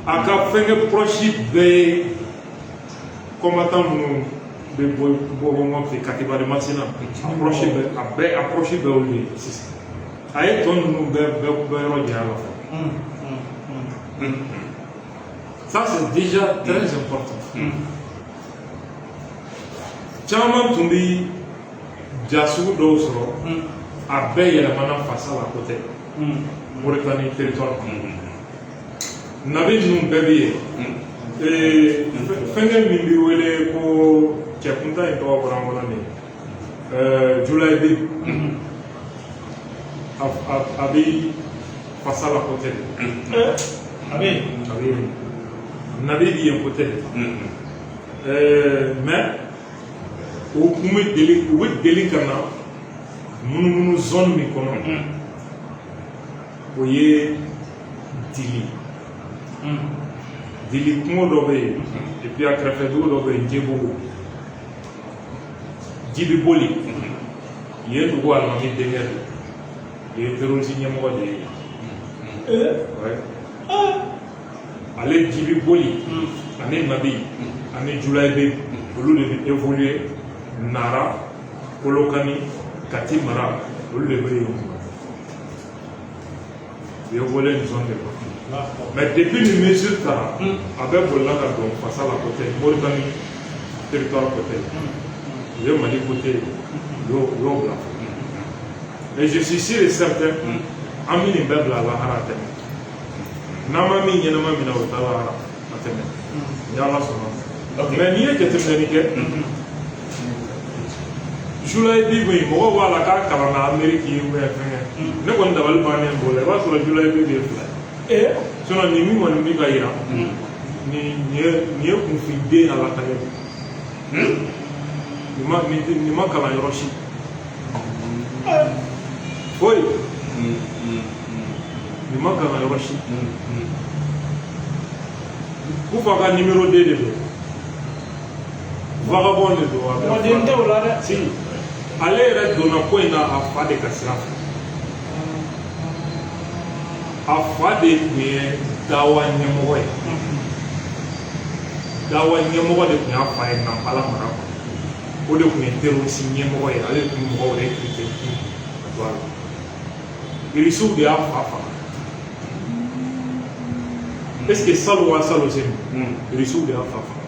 S1: A ka fɛngɛ proche bɛɛ ye combattant minnu bɛ bɔ Mopti, Katiba de Masina, a proche bɛɛ, a bɛɛ, a proche bɛɛ olu de ye sisan. A ye tɔ ninnu bɛɛ yɔrɔ janya la fɔlɔ. Ça, c'est déjà très important. Caman tun bɛ ja sugu dɔw sɔrɔ, a bɛɛ yɛlɛmana fasa la ko tɛ Mauritanie territoire kɔnɔ. Nabi ninnu bɛɛ bɛ yen. Fɛnkɛ min bɛ wele ko cɛ kuntan in tɔgɔ bɔra n kɔnɔ nin ye, Julayi a bɛ fasa la ko tɛ de.
S3: A bɛ yen.
S1: A bɛ yen. Nabi bɛ yen ko tɛ de. Mais u kun bɛ deli, u bɛ deli ka na munumunu zone min kɔnɔ, o ye Dili. Dili kungo dɔ bɛ yen, et puis a kɛrɛfɛ dugu dɔ bɛ yen, Jebogo, Jibiboli. Yen dugu alimami denkɛ don, yen ye terroriste ɲɛmɔgɔ de ye. Ouais. Ale Jibiboli ani Nabi ani Julayibe, olu de bɛ évoluer Nara, Kolokani, Kati mara, olu de bɛ yen. U ye évoluer nin zone de kɔnɔ. Mais depuis ni mesure taara, a bɛɛ bolila ka don Fasa la côté Mauritanie territoire côté. U ye Mali côté, u y'o bila. Mais je suis sûr et certain, an bɛ nin bɛɛ bila lahara a tɛmɛ. N'an ma min ɲɛnama minɛ, o t'a lahara a tɛmɛ. Ni Ala sɔnna. Mais n'i ye jateminɛli kɛ, Julayibi bɛ yen, mɔgɔw b'a la k'a kalanna Amérique ye ou bien fɛnkɛ. Ne kɔni dabali bannen b'o la. I b'a sɔrɔ Julayibi bɛ fila ye. Sinon nin min kɔni bɛ ka yira, nin ye kunfin ala ka ye. Nin ma kalan yɔrɔ si. Foyi. Nin ma kalan yɔrɔ si. Kufa ka numéro 2 de don. Vagabond de don. A bɛ
S3: Mɔgɔden tɛ o la dɛ.
S1: Si. Ale yɛrɛ donna ko in na a fa de ka sira fɛ. A fa de tun ye dawa ɲɛmɔgɔ ye. Dawa ɲɛmɔgɔ de tun y'a fa ye Nampala mara kɔnɔ. O de tun ye terroriste ɲɛmɔgɔ ye. Ale de tun bɛ mɔgɔw recruter ka don a la. Irisiw de y'a fa faga. Est ce que salon wa salon senu? Irisiw de y'a fa faga.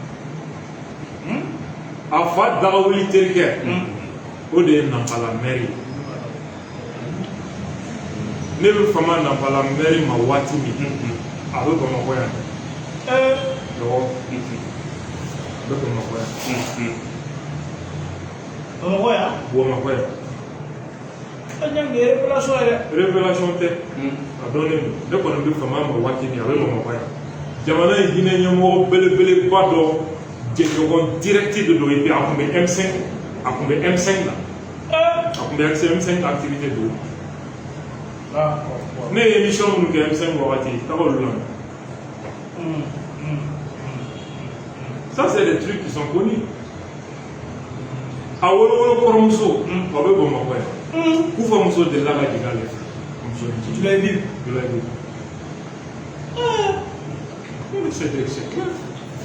S1: A fa dagawuli terikɛ, o de ye Nampala maire ye. Ne bɛ fama Nampala maire ma waati min, a bɛ Bamakɔ yan. Awɔ, a bɛ Bamakɔ yan.
S3: Bamakɔ yan?
S1: Bamakɔ yan.
S3: A ɲɛ nin ye révélation ye dɛ.
S1: Révélation tɛ, a dɔnnen don. Ne kɔni bɛ fama ma waati min, a bɛ Bamakɔ yan. Jamana in hinɛ ɲɛmɔgɔ belebeleba dɔ jɛɲɔgɔn direct de don. Et puis a tun bɛ M5, a tun bɛ M5 la, a tun bɛ M5 activité don. Ne ye émission minnu kɛ M5 wagati, taga olu lamɛn. Ça, c'est des trucs qui sont connus. A wolowolo kɔrɔmuso, o bɛ Bamakɔ yan. Kufa muso delila ka jigin ale fɛ, muso in.
S3: Julayibi.
S1: Julayibi. Mais c'est clair,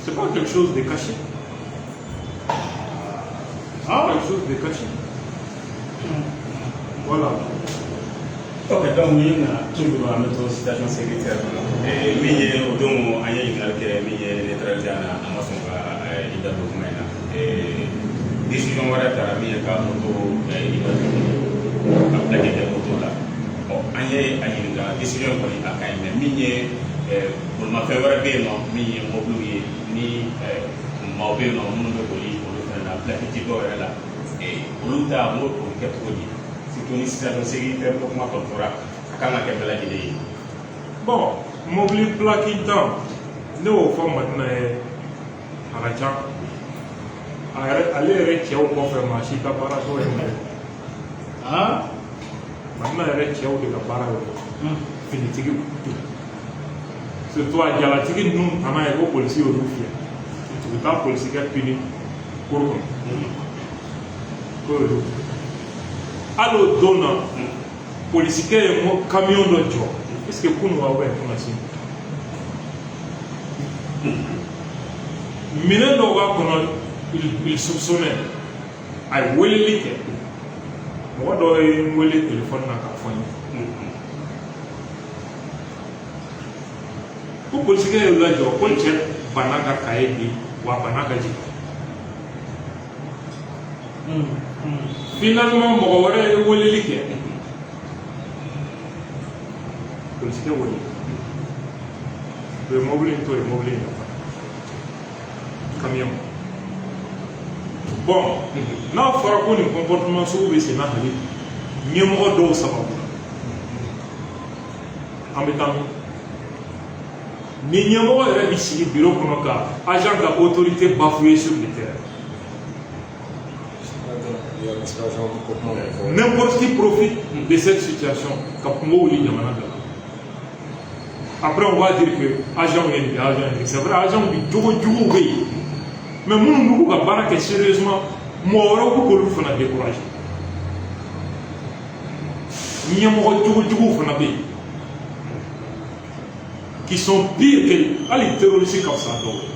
S1: c'est pas quelque chose de caché, c'est pas quelque chose de caché, voilà.
S2: Ok, donc ni na toujours an bɛ to situation sécuritaire kɔnɔ. Min ye o don, an ye ɲininkali kɛ min ye neutralité na, a ma sɔn ka i da don kuma in na. Décision wɛrɛ taara min ye ka moto ka plaque kɛ moto la. Ɔ, an ye a ɲininka, décision kɔni a ka ɲi, mais min ye bolimafɛn wɛrɛ bɛ yen nɔ, min ye mobiliw ye, ni maaw bɛ yen nɔ minnu bɛ boli olu fana na, plaque ti dɔw yɛrɛ la, olu ta, n ko o bɛ kɛ cogo di? Surtout ni situation sécuritaire ko kuma kɔni fɔra, a kan ka kɛ bɛɛ lajɛlen ye.
S1: Bon, mobili plaque tan, ne y'o fɔ Madina ye, a ka ca a yɛrɛ, ale yɛrɛ cɛw kɔfɛ, maa si ka baara t'o ye. Madina yɛrɛ cɛw de ka baara y'o ye, finitigiw surtout. A jalatigi ninnu tana ye ko polisi y'olu fiyɛ, u bɛ taa polisikɛ pini cour kɔnɔ ko y'olu. Hali o don na, polisikɛ ye camion dɔ jɔ, est ce que kunun wa ou bien kunasini, minɛn dɔw b'a kɔnɔ, il soupçonnait. A ye weleli kɛ, mɔgɔ dɔ ye n wele téléphone na k'a fɔ n ye ko polisikɛ y'u lajɔ, ko cɛ banna ka kaye di, wa a banna ka jigin. Finalement, mɔgɔ wɛrɛ ye weleli kɛ, polisikɛ wele, u ye mobili in to yen, mobili in nafa camion. Bon, n'a fɔra ko nin comportement sugu bɛ sen na hali ɲɛmɔgɔ dɔw sababu la, an bɛ taa min? Ni ɲɛmɔgɔ yɛrɛ bɛ sigi bureau kɔnɔ ka agent ka autorité bafouer sur le terrain, n'importe qui profite de cette situation ka kungo wuli jamana da la. Après, on va dire que agent ye nin kɛ, agent ye nin kɛ. C'est vrai, agent bi jogo juguw bɛ yen, mais minnu b'u ka baara kɛ sérieusement, mɔgɔ wɛrɛw bɛ k'olu fana décourager. Ɲɛmɔgɔ jogo juguw fana bɛ yen qui sont pires que hali terroriste ka fisa dɔw ye.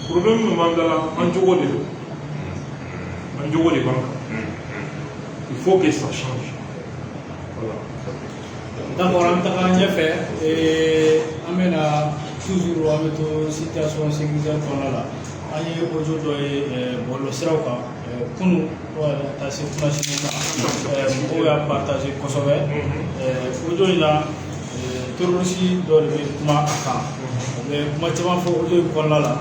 S1: Problème min b'an da la, an jogo de don, an jogo de b'an kan. Il faut que ça change, voilà.
S3: D'accord, an bɛ taga ɲɛfɛ. An bɛna toujours, an bɛ to situation sécuritaire kɔnɔna la. An ye audio dɔ ye bɔlɔlɔsiraw kan kunun fo ka taa se kunasini ma, mɔgɔw y'a partager kosɛbɛ. Audio in na, terroriste dɔ de bɛ kuma a kan, a bɛ kuma caman fɔ audio in kɔnɔna la.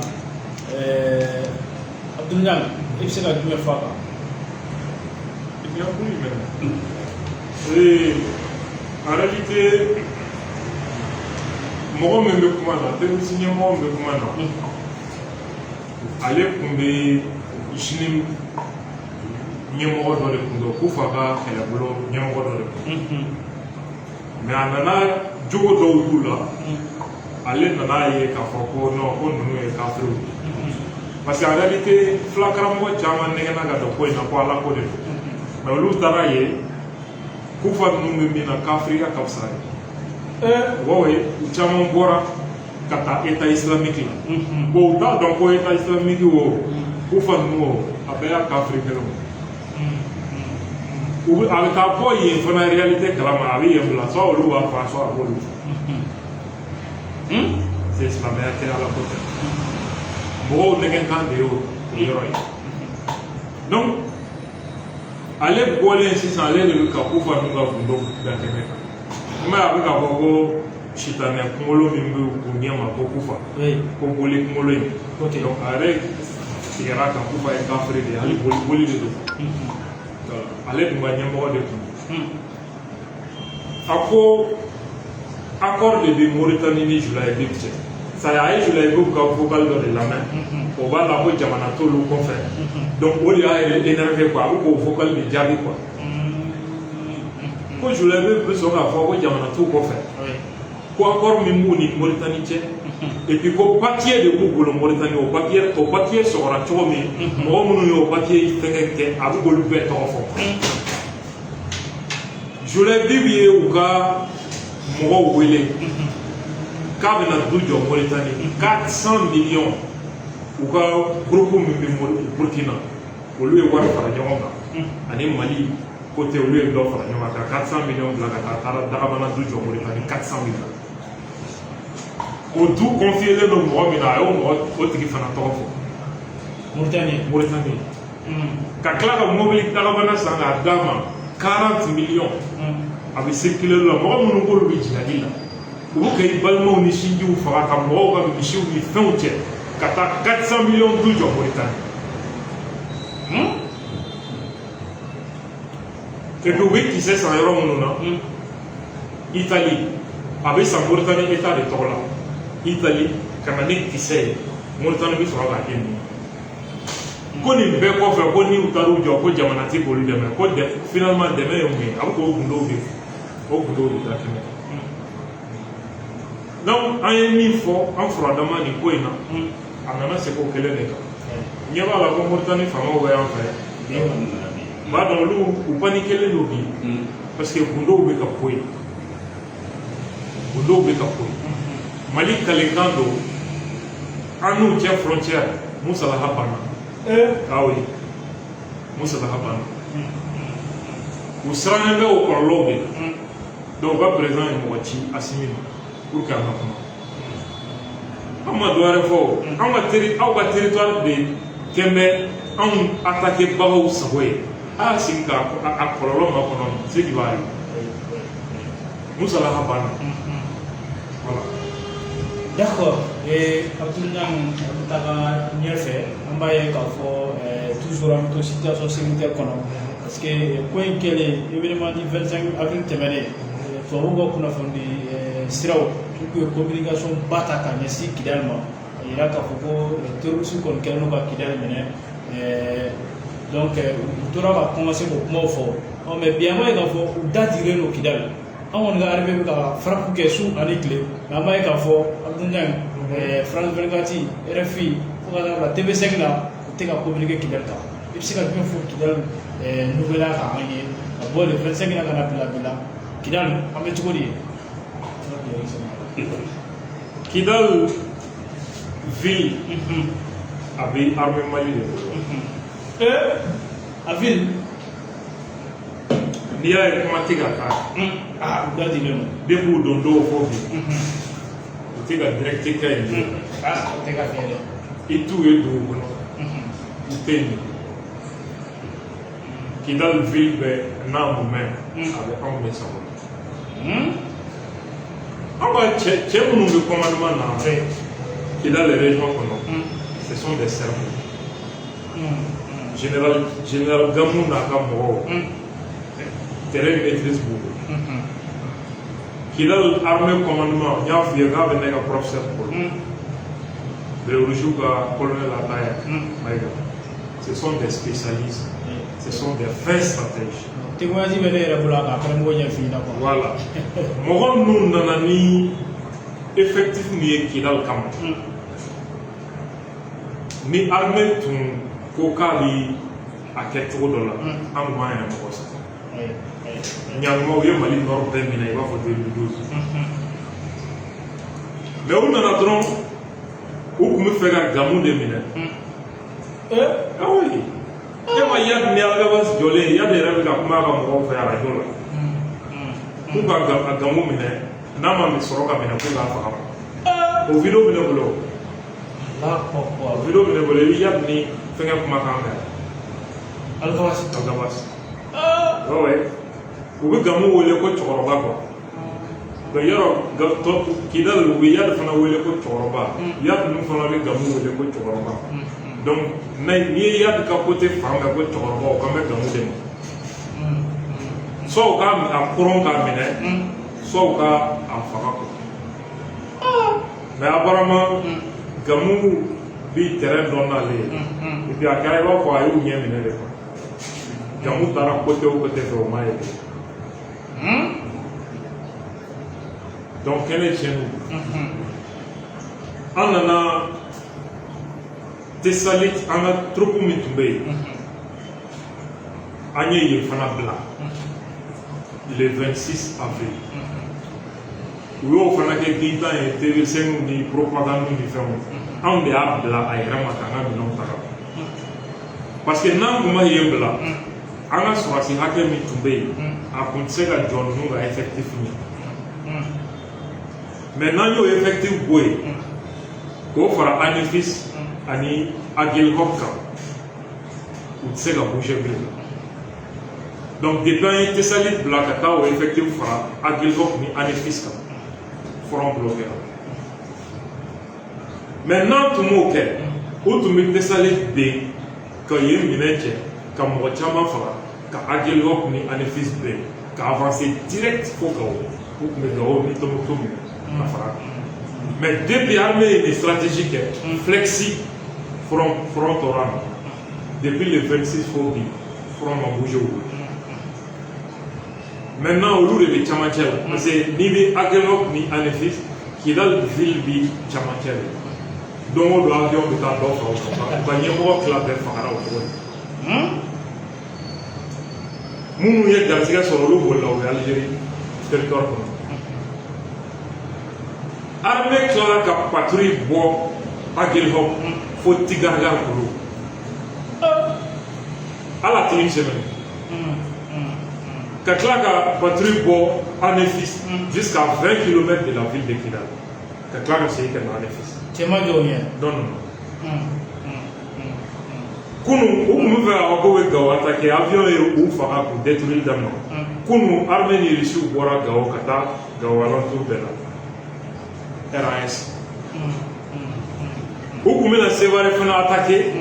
S3: Abdoul Niang, i bɛ se ka jumɛn fɔ a kan?
S1: Il y a plus maintenant. Et en réalité, mɔgɔ min bɛ kuma na, terroriste ɲɛmɔgɔ min bɛ kuma na, ale tun bɛ JNIM ɲɛmɔgɔ dɔ de tun don, k'u fa ka kɛlɛbolo ɲɛmɔgɔ dɔ de tun don. Mais a nana jogo dɔw y'u la, ale nana ye k'a fɔ ko non, ko ninnu ye kafiriw ye. Parce que en réalité, fula karamɔgɔ caman nɛgɛnna ka don ko in na ko ala ko de don. Mais olu taara ye kufa ninnu bɛ min na, kafiriya ka fisa ye. Oui, u caman bɔra ka taa État islamique la. Bon, u t'a dɔn ko État islamique o, kufa ninnu o, a bɛɛ y'a kafiri kelenw. U bɛ a bɛ taa bɔ yen fana réalité kalama, a bɛ yen bila, soit olu b'a fa, soit a b'olu fa. C'est silamɛya tɛ, ala ko tɛ. Mɔgɔw nɛgɛnkan de y'o o yɔrɔ ye. Donc ale bɔlen sisan, ale de bɛ ka kufa ninnu ka gundo da kɛnɛ kan. I m'a ye, a bɛ k'a fɔ ko sitanɛ kunkolo min bɛ u ɲɛ ma ko kufa, ko boli kunkolo in. Donc a yɛrɛ tigɛra kan, kufa ye kafiri de ye, hali boli boli de don. Ale tun ka ɲɛmɔgɔ de tun don. A ko accord de bɛ Mauritanie ni Julaïbib cɛ. C'est a ye Julaïbib ka vocal dɔ de lamɛn, o b'a la ko jamana t'olu kɔfɛ. Donc o de y'a yɛrɛ énervé quoi, a bɛ k'o vocal de jaabi quoi. Ko Julaïbib bɛ sɔn k'a fɔ ko jamana t'u kɔfɛ, ko accord min b'u ni Mauritanie cɛ, et puis ko papier de b'u bolo Mauritanie, o papier, o papier sɔgɔra cogo min, mɔgɔ minnu y'o papier fɛngɛ kɛ, a bɛ k'olu bɛɛ tɔgɔ fɔ. Julaïbib ye u ka mɔgɔw wele k'a bɛna du jɔ Mauritanie, 400 millions. U ka groupe min bɛ Burkina, olu ye wari fara ɲɔgɔn kan, ani Mali côté, olu ye dɔ fara ɲɔgɔn kan ka 400 millions bila ka taa taara dagabana du jɔ Mauritanie, 400 millions. O du confiélen don mɔgɔ min na, a y'o mɔgɔ o tigi fana tɔgɔ fɔ.
S3: Mauritanie.
S1: Mauritanie. Ka tila ka mobili dagabana san k'a d'a ma, 40 millions. A bɛ circuler la, mɔgɔ minnu k'olu bɛ jihadi la, u bɛ ka i balimaw ni sinjiw faga, ka mɔgɔw ka misiw ni fɛnw cɛ, ka taa 400 millions du jɔ Mauritanie. Et puis u bɛ kisɛ san yɔrɔ minnu na, Italie, a bɛ san Mauritanie état de tɔgɔ la. Italie ka na ni kisɛ ye, Mauritanie bɛ sɔrɔ k'a kɛ nin ye. Ko nin bɛɛ kɔfɛ, ko ni u taar'u jɔ, ko jamana ti k'olu dɛmɛ, ko finalement dɛmɛ ye mun ye? A bɛ k'o gundow de, o gundow de da kɛnɛ kan. Donc an ye min fɔ an furadama nin ko in na, a nana segin o kelen de kan. Ɲɛ b'a la ko Mauritanie faamaw bɛ yan fɛ bi, u b'a dɔn, olu u paniquelen don bi, parce que gundow bɛ ka bɔ yen, gundow bɛ ka bɔ yen. Mali kalekan don an n'u cɛ, frontière musalaha banna. Ah oui, musalaha banna. U sirannen bɛ o kɔlɔlɔw de la. Donc u ka président ye mɔgɔ ci Assimi ma pour que an ka kuma. An ma dɔ wɛrɛ fɔ o, an ka aw ka territoire de kɛn bɛ anw attaqué bagaw sago ye. A y'a sigi k'a a kɔlɔlɔ makɔnɔ, ce qui va arriver. Musalaha banna, voilà.
S3: D'accord. Abdoul Niang, an bɛ taga ɲɛfɛ. An b'a ye k'a fɔ toujours an bɛ to situation sécuritaire kɔnɔ, parce que ko in kɛlen, événement du 25 avril tɛmɛnen, tubabuw ka kunnafoni siraw, u tun ye communication ba ta ka ɲɛsin Kidali ma, a yira k'a fɔ ko terroriste kɔni kɛlen don ka Kidali minɛ. Donc u tora ka commencer k'o kumaw fɔ. Ɔ, mais bi an b'a ye k'a fɔ u da digilen don Kidali. An kɔni ka armée bɛ ka frappe kɛ su ani tile, mais an b'a ye k'a fɔ Abdoulaye, France 24, RFI, fo ka taa bila TV5 la, u tɛ ka communiquer Kidali kan. I bɛ se ka jumɛn fɔ Kidali nouvelle kan an ye, ka bɔ le 25 na ka na bila bi la, Kidali an bɛ cogo di ye?
S1: Kidal ville, a bɛ armée Mali de bolo.
S3: A ville.
S1: N'i y'a ye kuma tɛ ka k'a
S3: Ah, u da dilen don.
S1: Depuis u don dɔw fɔ bi, u tɛ ka direct kɛ yen bilen.
S3: Ah, o tɛ ka kɛ dɛ.
S1: I t'u ye dugu kɔnɔ, u tɛ yen. Kidal ville bɛɛ n'a mumɛ, a bɛ anw de sago la. An ka cɛ minnu bɛ commandement na Kidal région kɔnɔ, ce sont des cerveaux. Général Gamou n'a ka mɔgɔw, terrain maîtrise b'u bolo. Kidal armée commandement, n y'a f'i ye k'a bɛ ne ka professeur bolo, Béret Rouge ka colonel Ataya Maïga. Ce sont des spécialistes, ce sont des fins stratèges.
S3: Témoignage bɛ ne yɛrɛ bolo a kan, après n b'o ɲɛf'i ɲɛna quoi.
S1: Voilà, mɔgɔ ninnu nana ni effectif min ye Kidal kama, ni armée tun ko k'a bi a kɛ cogo dɔ la, an tun b'an yɛrɛ mɔgɔ sa. Ɲanguma, u ye Mali nord bɛɛ minɛ i b'a fɔ 2012. Mais u nana dɔrɔn, u tun bɛ fɛ ka Gamou de minɛ. Ah oui, e ma Iyad ni Alghabass jɔlen, Iyad yɛrɛ bɛ ka kuma a ka mɔgɔw fɛ arajo la k'u ka Gamou minɛ, n'a ma sɔrɔ ka minɛ, k'u k'a faga. O vidéo bɛ ne bolo, o vidéo bɛ ne bolo. I bɛ Iyad ni fɛnkɛ kumakan mɛn.
S3: Alghabass.
S1: Alghabass, ouais ouais u bɛ Gamou wele ko cɛkɔrɔba quoi. Donc yɔrɔ tɔ Kidal, u bɛ Iyad fana wele ko cɛkɔrɔba. Iyad ninnu fana bɛ Gamou wele ko cɛkɔrɔba. Donc n'i ye Iyad ka côté fan bɛɛ ko cɛkɔrɔba, o kan bɛ Gamou de ma. Soit u ka a koron k'a minɛ, soit u ka a faga quoi. Mais apparemment Gamou bi terrain dɔn n'ale ye. Et puis a kɛra i b'a fɔ a y'u ɲɛ minɛ de quoi. Gamou taara côté o côté fɛ, o ma ye bilen. Donc kɛnɛ tiɲɛni, an nana Tessalit, an ka troupe min tun bɛ yen, an ye yen fana bila le 26 avril. U y'o fana kɛ gintan ye, TV5 ni propagande ni fɛnw. Anw de y'a bila a yɛrɛ ma k'an ka minɛnw ta ka bɔ, parce que n'an tun ma yen bila, an ka sɔrɔsi hakɛ min tun bɛ yen, a kun tɛ se ka jɔ ninnu ka effectif ɲɛ. Mais n'an y'o effectif bɔ yen k'o fara Anefis ani Aguelhok kan, u tɛ se ka bouger bilen. Donc depuis an ye Tessalit bila ka taa o effectif fara Aguelhok ni Anefis kan, front bloqué la. Mais n'an tun m'o kɛ, u tun bɛ Tessalit ben ka yen minɛn cɛ ka mɔgɔ caman faga, ka Aguelhok ni Anefis ben, ka avancer direct fo Gao. U tun bɛ Gao ni Tombouctou minɛ ka fara kan. Mais depuis armée ye nin stratégie kɛ, flexi front, front tora nɔ. Depuis le 26 fo bi, front ma bougé u bolo. Maintenant olu de bɛ camancɛ la, parce que n'i bɛ Aguelhok ni Anefis, Kidal ville bi camancɛ de. Don o don avion bɛ taa dɔ faga o kan. U ka ɲɛmɔgɔ tila bɛɛ fagara o cogo de. Minnu ye garisɛgɛ sɔrɔ, olu bolila, u bɛ Algérie territoire kɔnɔ. Armée tilala ka patrouille bɔ Aguelhok fo Tigaragar kulu, hali a tɛ une semaine, ka tila ka patrouille bɔ Anefis jusqu'à 20 km de la ville de Kidal, ka tila ka segin ka na Anefis.
S3: Cɛ ma jɔ o ɲɛ.
S1: Non, non, non. Kunu u tun bɛ fɛ k'a fɔ k'u bɛ Gao attaquer, avion ye u faga k'u détruire daminɛ. Kunu armée ni Russiw bɔra Gao ka taa Gao alentour bɛɛ la, RAS. U tun bɛna Sévaré fana attaquer,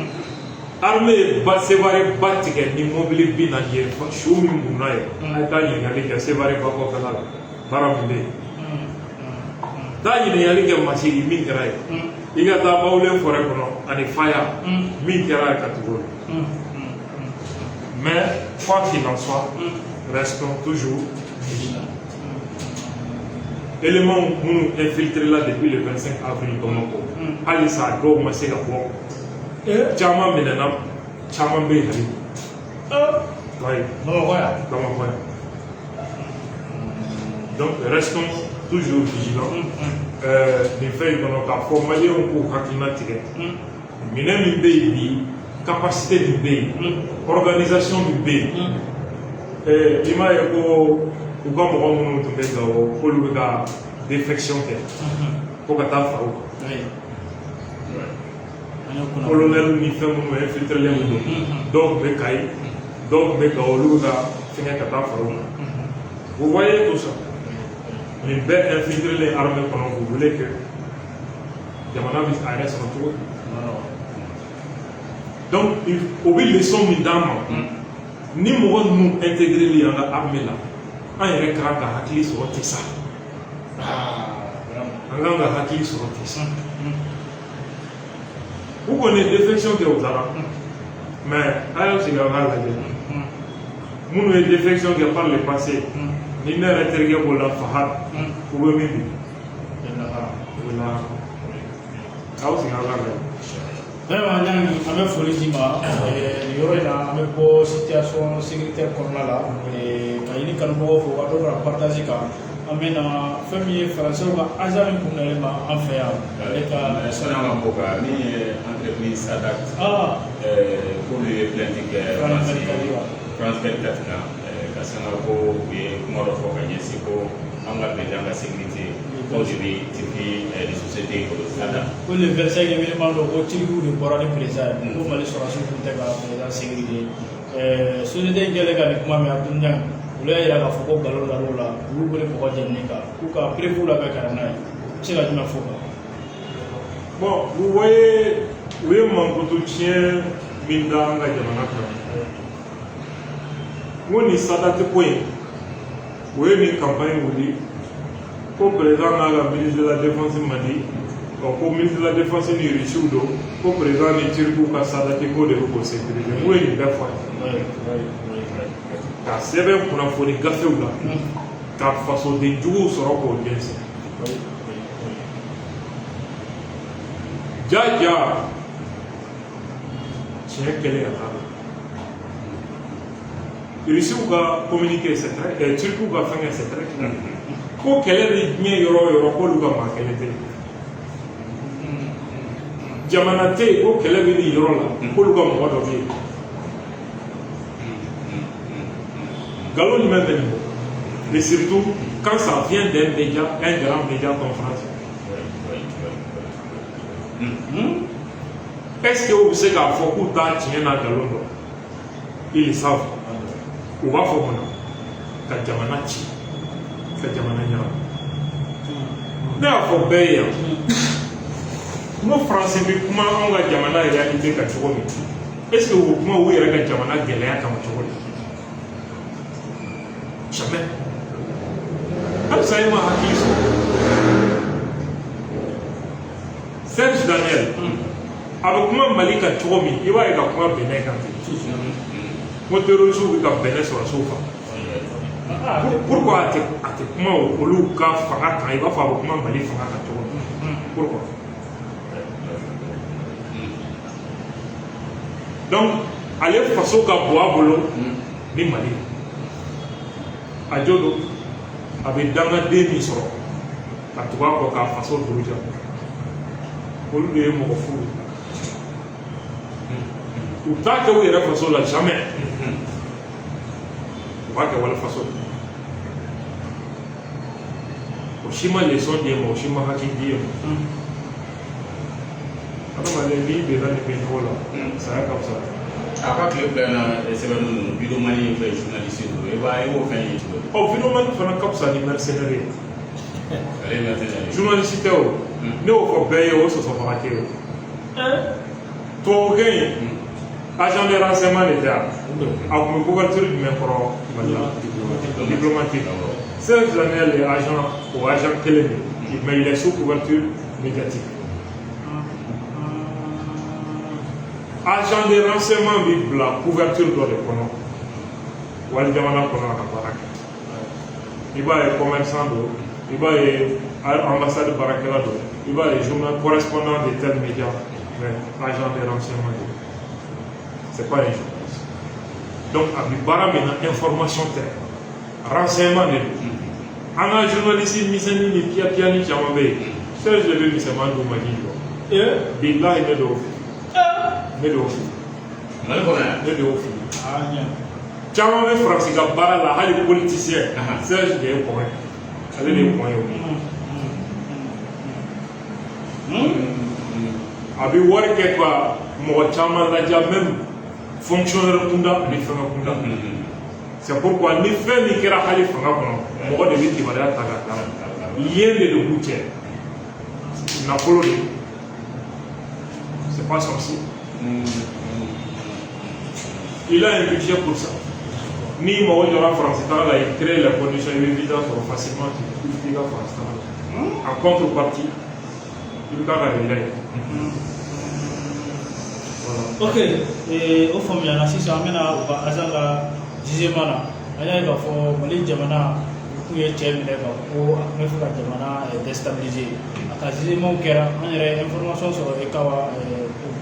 S1: armée ye ba Sévaré ba tigɛ ni mobili 40 ye. Su min bunna ye, a ye taa ɲininkali kɛ Sévaré ba kɔfɛla la, baara min bɛ yen. Taa ɲininkali kɛ Masigi, min kɛra yen. I ka taa Bawule forêt kɔnɔ ani Faya, min kɛra yen ka tugu o la. Mais quoi qu'il en soit, restons toujours vigilants. Éléments minnu infiltré la depuis le 25 avril Bamakɔ, halisa dɔw ma se ka bɔ. Caman minɛna, caman bɛ yen hali bi. Oui.
S3: Bamakɔ yan.
S1: Bamakɔ yan. Donc restons toujours vigilants. Nin fɛn in kɔnɔ, k'a fɔ maliyɛnw k'u hakilina tigɛ. Minɛn min bɛ yen bi, capacité min bɛ yen, organisation min bɛ yen, i m'a ye ko u ka mɔgɔ minnu tun bɛ Gawo, k'olu bɛ ka défection kɛ ko ka taa fara u kan. Colonel ni fɛn minnu infiltré len don, dɔw tun bɛ Kayi, dɔw tun bɛ Gawo, olu bɛ ka fɛngɛ ka taa fara u kan. Vous voyez tout ça, nin bɛɛ infiltré len armée kɔnɔ, vous voulez que jamana bɛ a yɛrɛ sɔrɔ cogo di? Donc o bɛ leçon min d'an ma, ni mɔgɔ ninnu intégré li an ka armée la, an yɛrɛ ka kan ka hakili sɔrɔ ten sa, an kan ka hakili sɔrɔ ten sa. U kɔni ye défection kɛ, u taara, mais a y'aw sigi aw k'a lajɛ minnu ye défection kɛ par le passé, ni ne yɛrɛ terikɛ b'o la, Fahad, u bɛ min bi, u bɛ la, aw sigi aw k'a lajɛ.
S3: Vraiment Ɲangi, an bɛ foli d'i ma nin yɔrɔ in na. An bɛ bɔ situation sécuritaire kɔnɔna la ka ɲini kanubagaw fo ka dɔ fara partage kan. An bɛ na fɛn min ye, faransɛw ka agent min kun nalen ma an fɛ yan, ale ka
S2: Sɔnni an ka bɔ kan, min ye entreprise Sadat, k'olu ye plainte kɛ
S3: France 24 wa?
S2: France 24 kan, ka sanga ko u ye kuma dɔ fɔ ka ɲɛsin ko an ka président ka sécurité k'o de bɛ Turquie ni société bolo, Sadat.
S3: Ko le 25 événement dɔ, ko Turkiw de bɔra ni président ye, ko Mali sɔrɔdasiw tun tɛ ka président sécurité. Société in kɛlen ka nin kuma mɛn, Abdou Niang, olu y'a yira k'a fɔ ko nkalon dar'u la, u y'u wele mɔgɔ jeninen kan, k'u ka preuve labɛn ka na n'a ye. U bɛ se ka jumɛn fɔ o kan?
S1: Bon, vous voyez, u ye mankutu tiɲɛ min da an ka jamana kan, n ko nin Sadati ko in, u ye nin campagne wuli ko président n'a ka ministre de la défense man di ɔ, ko ministre de la défense ni Russiw don, ko président ni Turkiw ka Sadati ko de bɛ k'o sécuriser. N ko ye nin bɛɛ fɔ a ye ka sɛbɛn kunnafoni gafew la, ka fasoden juguw sɔrɔ k'o jɛnsɛn. Ja ja, tiɲɛ kɛlen ka taa la, Russiw ka communiqué, c'est très Turkiw ka fɛngɛ, c'est très clair, ko kɛlɛ bɛ diɲɛ yɔrɔ o yɔrɔ, k'olu ka maa kɛlɛ tɛ yen, jamana tɛ yen ko kɛlɛ bɛ nin yɔrɔ la, k'olu ka mɔgɔ dɔ bɛ yen. Nkalon jumɛn bɛ nin bɔ? Et surtout quand ça vient d'un média, un grand média comme France. Est-ce que u bɛ se k'a fɔ k'u t'a tiɲɛ n'a nkalon dɔn? Ils le savent. U b'a fɔ mun na? Ka jamana ci, ka jamana ɲagami. Ne y'a fɔ bɛɛ ye yan, n ko Faransi bɛ kuma anw ka jamana réalité kan cogo min, est-ce que u bɛ kuma u yɛrɛ ka jamana gɛlɛya kan o cogo di? Jamais. Halisa e ma hakili sɔrɔ. Serge Daniel, a bɛ kuma Mali kan cogo min, i b'a ye ka kuma Benin kan ten, ko terroristes bɛ ka Benin sɔrɔsiw faga. Pourquoi a tɛ kuma olu ka fanga kan i b'a fɔ a bɛ kuma Mali fanga kan cogo min? Pourquoi? Donc ale faso ka bon a bolo ni Mali ye. A jo don, a bɛ dangaden min sɔrɔ ka tugu a kɔ k'a faso buruja, olu de ye mɔgɔ fu ye. U t'a kɛ u yɛrɛ faso la, jamais. U b'a kɛ wali faso la. O si ma leçon di e ma, o si ma hakili di e ma. Adamaden, n'i binna nin bin cogo la, saya ka fisa.
S2: A ka tile 2 in na, sɛbɛnni ninnu, vidéoman fɛ, journaliste don, i b'a, i b'o fɛn ye cogo di?
S1: Ɔ, vidéoman fana ka fisa ni mercenaire ye.
S2: Ale ye mercenaire ye.
S1: Journaliste tɛ o. Ne y'o fɔ bɛɛ ye, o sɔsɔbaga tɛ o. Tubabukɛ in, agent de renseignement de tɛ yan? A tun bɛ couverture jumɛn kɔrɔ Mali la? Diplomatique. Serge Daniel est agent, o agent kelen de, mais il est sous couverture médiatique. Agent de renseignement bɛ bila couverture dɔ de kɔnɔ. Wali jamana kɔnɔ a ka baara kɛ. I b'a ye commerçant don, i b'a ye ambassade baarakɛla don, i b'a ye journal correspondant de tel média, mais agent de renseignement don. C'est pas un journaliste. Donc a bɛ baara min na, information tɛ, renseignement de don. An ka journaliste misɛnnin ni piya piyani caman bɛ yen, Serge de bɛ misɛnman d'u ma k'i jɔ. Bilahi, ne de y'o f'i ye, ne de y'o f'i ye.
S2: Mali kɔnɔ yan.
S1: Ne de y'o f'i ye. Caman bɛ Faransi ka baara la, hali politicien, Serge de ye kɔn ye, ale de ye kɔn ye o. A bɛ wari kɛ ka mɔgɔ caman ladiya, même fonctionnaire kunda ani fɛngɛ kunda. C'est pourquoi ni fɛn min kɛra hali fanga kɔnɔ, mɔgɔ de bɛ kibaruya ta k'a d'a ma. Lien de b'u cɛ, nafolo de, c'est pas sorcier. Il a un budget pour ça. Ni mɔgɔ jɔra Faransi taga la, il crée les conditions, i bɛ visa sɔrɔ facilement, tu bɛ t'i ka Faransi taga la. En contrepartie, i bɛ k'a ka yɛlɛ ye. Voilà.
S3: Ok, o faamuyana. Sisan an bɛna u ka agent ka jugement na. An y'a ye k'a fɔ Mali jamana, u kun ye cɛ minɛ k'a fɔ ko a tun bɛ fɛ ka jamana déstabiliser. A ka jugement kɛra, an yɛrɛ ye information sɔrɔ e ka wa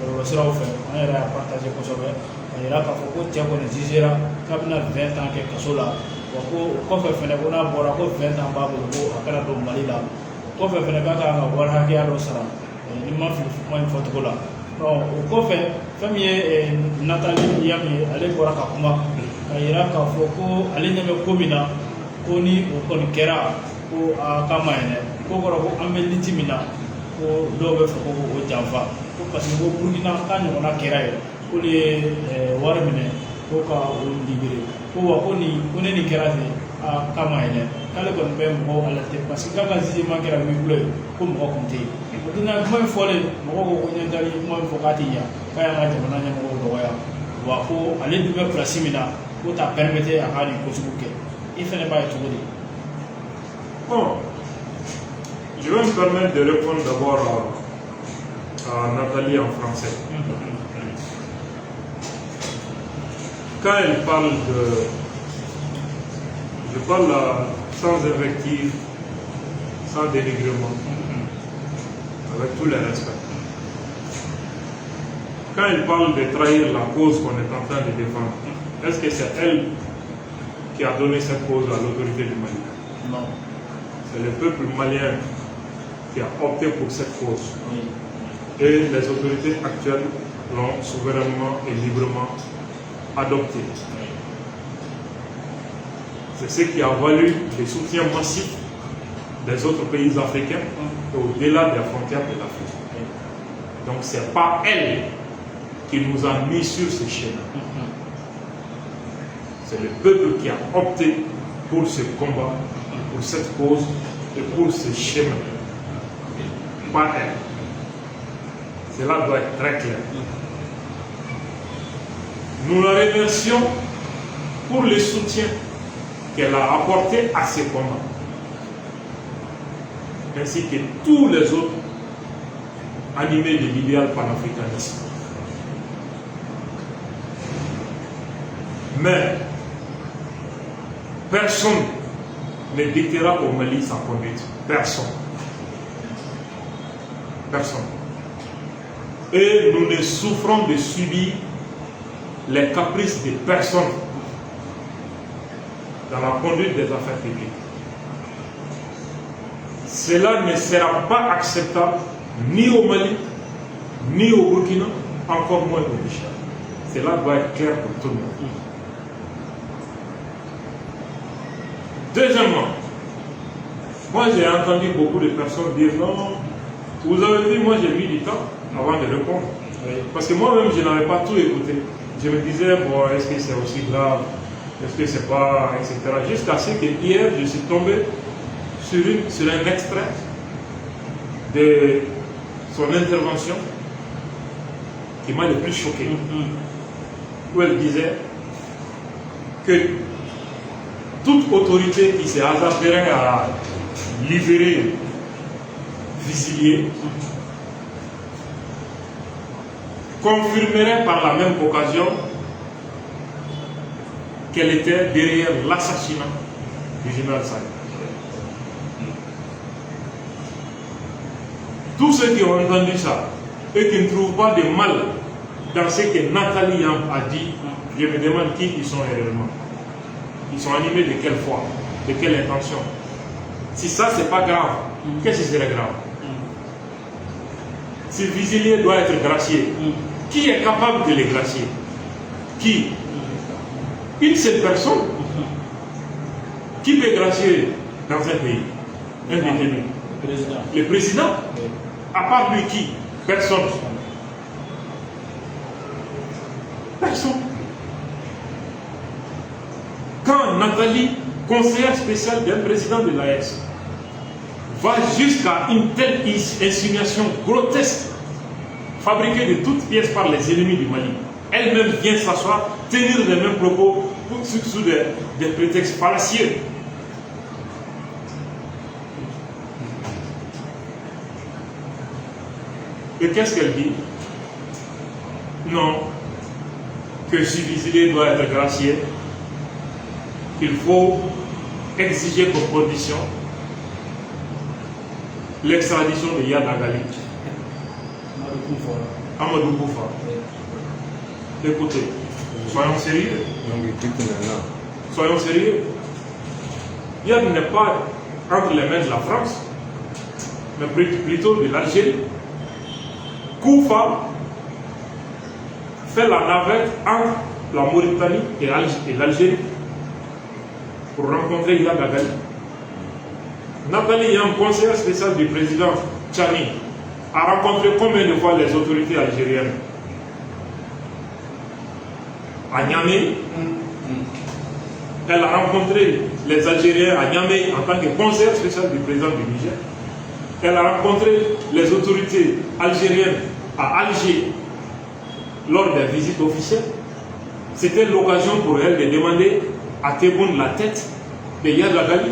S3: bɔlɔlɔsiraw fɛ, an yɛrɛ y'a partager kosɛbɛ ka yira k'a fɔ ko cɛ kɔni jugera k'a bɛna 20 ans kɛ kaso la. Wa ko o kɔfɛ fɛnɛ, ko n'a bɔra, ko 20 ans b'a bolo ko a kana don Mali la. O kɔfɛ fɛnɛ, k'a kan ka wari hakɛya dɔ sara, ni ma fili kuma in fɔcogo la. Ɔ, o kɔfɛ, fɛn min ye Nathalie Yamb ye, ale bɔra ka kuma ka yira k'a fɔ ko ale ɲɛ bɛ ko min na, ko ni o kɔni kɛra, ko a ka ma ɲi dɛ. Ko kɔrɔ ko an bɛ lutte min na, ko dɔw bɛ fɛ ko o janfa, ko parce que ko Burukina k'a ɲɔgɔnna kɛra yen, k'olu ye wari minɛ ko ka olu libéré. Ko wa ko nin ko ne nin kɛra ten, a k'a ma ɲi dɛ. K'ale kɔni bɛ mɔgɔw alerter parce que k'a ka jugement kɛra huis clos ye, ko mɔgɔ kun tɛ yen. Maintenant, kuma in fɔlen, mɔgɔw ko Ɲangari ye kuma min fɔ k'a tɛ ɲa, k'a y'an ka jamana ɲɛmɔgɔw dɔgɔya, wa ko ale dun bɛ place min na, ko t'a permettre a ka nin ko sugu kɛ. I fɛnɛ b'a ye cogo di?
S1: Bon, je vais me permettre de répondre d'abord à Nathalie en français. Quand elle parle de... Je parle là, sans invective, sans dénigrement, avec tout le respect. Quand elle parle de trahir la cause qu'on est en train de défendre, est-ce que c'est elle qui a donné cette cause à l'autorité du Mali?
S3: Non.
S1: C'est le peuple malien qui a opté pour cette cause.
S3: Oui.
S1: Et les autorités actuelles l'ont souverainement et librement adopté. C'est ce qui a valu le soutien massif des autres pays africains et au-delà des frontières de l'Afrique. Donc ce n'est pas elle qui nous a mis sur ce chemin. C'est le peuple qui a opté pour ce combat, pour cette cause et pour ce chemin. Pas elle. Cela doit être très clair. Nous la remercions pour le soutien qu'elle a apporté à ce combat, ainsi que tous les autres animés de l'idéal panafricaniste. Mais personne ne dictera au Mali sa conduite. Personne. Personne. Et nous ne souffrons de subir les caprices de personne dans la conduite des affaires publiques. Cela ne sera pas acceptable ni au Mali, ni au Burkina, encore moins au Niger. Cela doit être clair pour tout le monde. Deuxièmement, moi j'ai entendu beaucoup de personnes dire non, vous avez vu, moi j'ai mis du temps avant de répondre.
S3: Oui.
S1: Parce que moi-même je n'avais pas tout écouté. Je me disais, bon, est-ce que c'est aussi grave? Est-ce que c'est pas, etc. Jusqu'à ce que hier, je suis tombé sur un extrait de son intervention qui m'a le plus choqué, où elle disait que toute autorité qui s'est hasarderait à libérer Vezilier confirmerait par la même occasion qu'elle était derrière l'assassinat du général Sadio. Tous ceux qui ont entendu ça et qui ne trouvent pas de mal dans ce que Nathalie Yamb a dit, je me demande qui ils sont réellement. Ils sont animés de quelle foi, de quelle intention. Si ça, c'est pas grave, qu'est-ce qui serait grave? Si Vezilier doit être gracié, qui est capable de les gracier? Qui? Une seule personne. Qui peut gracier dans un pays un détenu?
S3: Le président.
S1: Le président?
S3: Oui.
S1: À part lui, qui? Personne. Personne. Quand Nathalie, conseillère spéciale d'un président de l'AES, va jusqu'à une telle insinuation grotesque, fabriquée de toutes pièces par les ennemis du Mali, elle-même vient s'asseoir, tenir les mêmes propos sous des prétextes fallacieux. Et qu'est-ce qu'elle dit? Non, que Vezilier doit être gracié, qu'il faut exiger comme condition l'extradition de Iyad Ag Ghali. Amadou Koufa. Écoutez, soyons sérieux. Soyons sérieux. Iyad n'est pas entre les mains de la France, mais plutôt de l'Algérie. Koufa fait la navette entre la Mauritanie et l'Algérie pour rencontrer Iyad Ag Ghali. Nathalie Yamb, conseillère spéciale du président Tchani, a rencontré combien de fois les autorités algériennes? À Niamey. Elle a rencontré les Algériens à Niamey en tant que conseillère spéciale du président du Niger. Elle a rencontré les autorités algériennes à Alger lors des visites officielles. C'était l'occasion pour elle de demander à Tebboune la tête de Iyad Ag Ghali.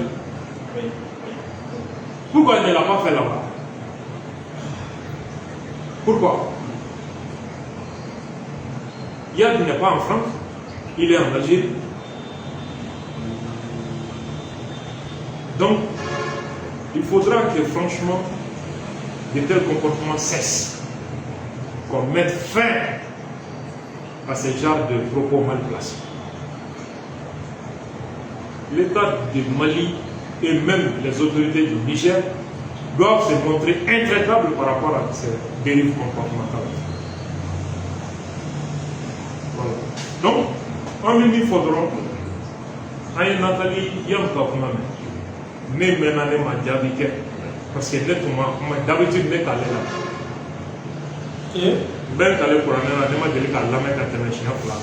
S1: Pourquoi elle ne l'a pas fait là-bas? Pourquoi? Iyad n'est pas en France, il est en Algérie. Donc, il faudra que franchement, de tels comportements cessent, qu'on mette fin à ce genre de propos mal placés. L'État du Mali et même les autorités du Niger doivent se montrer intraitables par rapport à ces dérives comportementales. Voilà. Donc, an bɛ min fɔ dɔrɔn, an ye Nathalie Yamb ka kuma mɛn. Ne mɛnna, ne ma jaabi kɛ parce que ne tun ma kuma. D'habitude, ne t'ale la. N bɛ n kale kuranɛ la, ne ma deli k'a lamɛn ka tɛmɛ siɲɛ 2 kan.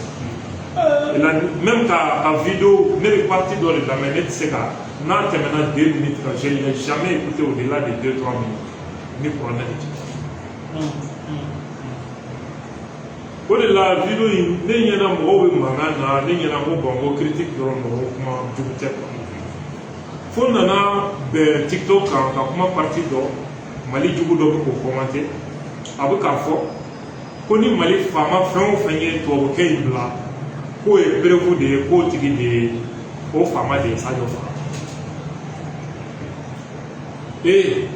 S1: Et là, même ka vidéo, ne bɛ partie dɔ de lamɛn, ne tɛ se ka n'a tɛmɛna 2 minutes kan, je ne l'ai jamais écouté au-delà de 2-3 minutes ni kuranɛ de cɛ. O de la, vidéo in, ne ɲɛna mɔgɔw bɛ mankan na, ne ɲɛna ko bon, ko critique dɔrɔn don, ko kuma jugu tɛ quoi. Fo nana bɛn TikTok kan ka kuma partie dɔ, Mali jugu dɔ bɛ k'o commenter, a bɛ k'a fɔ ko ni Mali faama fɛn o fɛn ye tubabukɛ in bila, k'o ye preuve de ye k'o tigi de ye o faama de ye Sadio faga. Ee,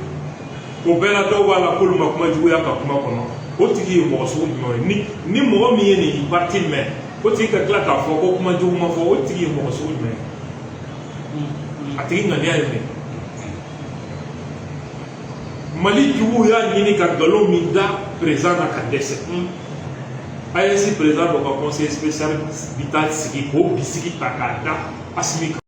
S1: o bɛɛ la, dɔw b'a la k'olu ma kuma juguya ka kuma kɔnɔ. O tigi ye mɔgɔ sugu jumɛn ye? Ni mɔgɔ min ye nin partie mɛn, o tigi ka tila k'a fɔ ko kuma jugu ma fɔ, o tigi ye mɔgɔ sugu jumɛn ye? A tigi ŋaniya ye mun ye? Mali juguw y'a ɲini ka nkalon min da président na ka dɛsɛ, AES président dɔ ka conseiller spécial bi taa sigi k'o bisigi ta k'a da Assimi kan.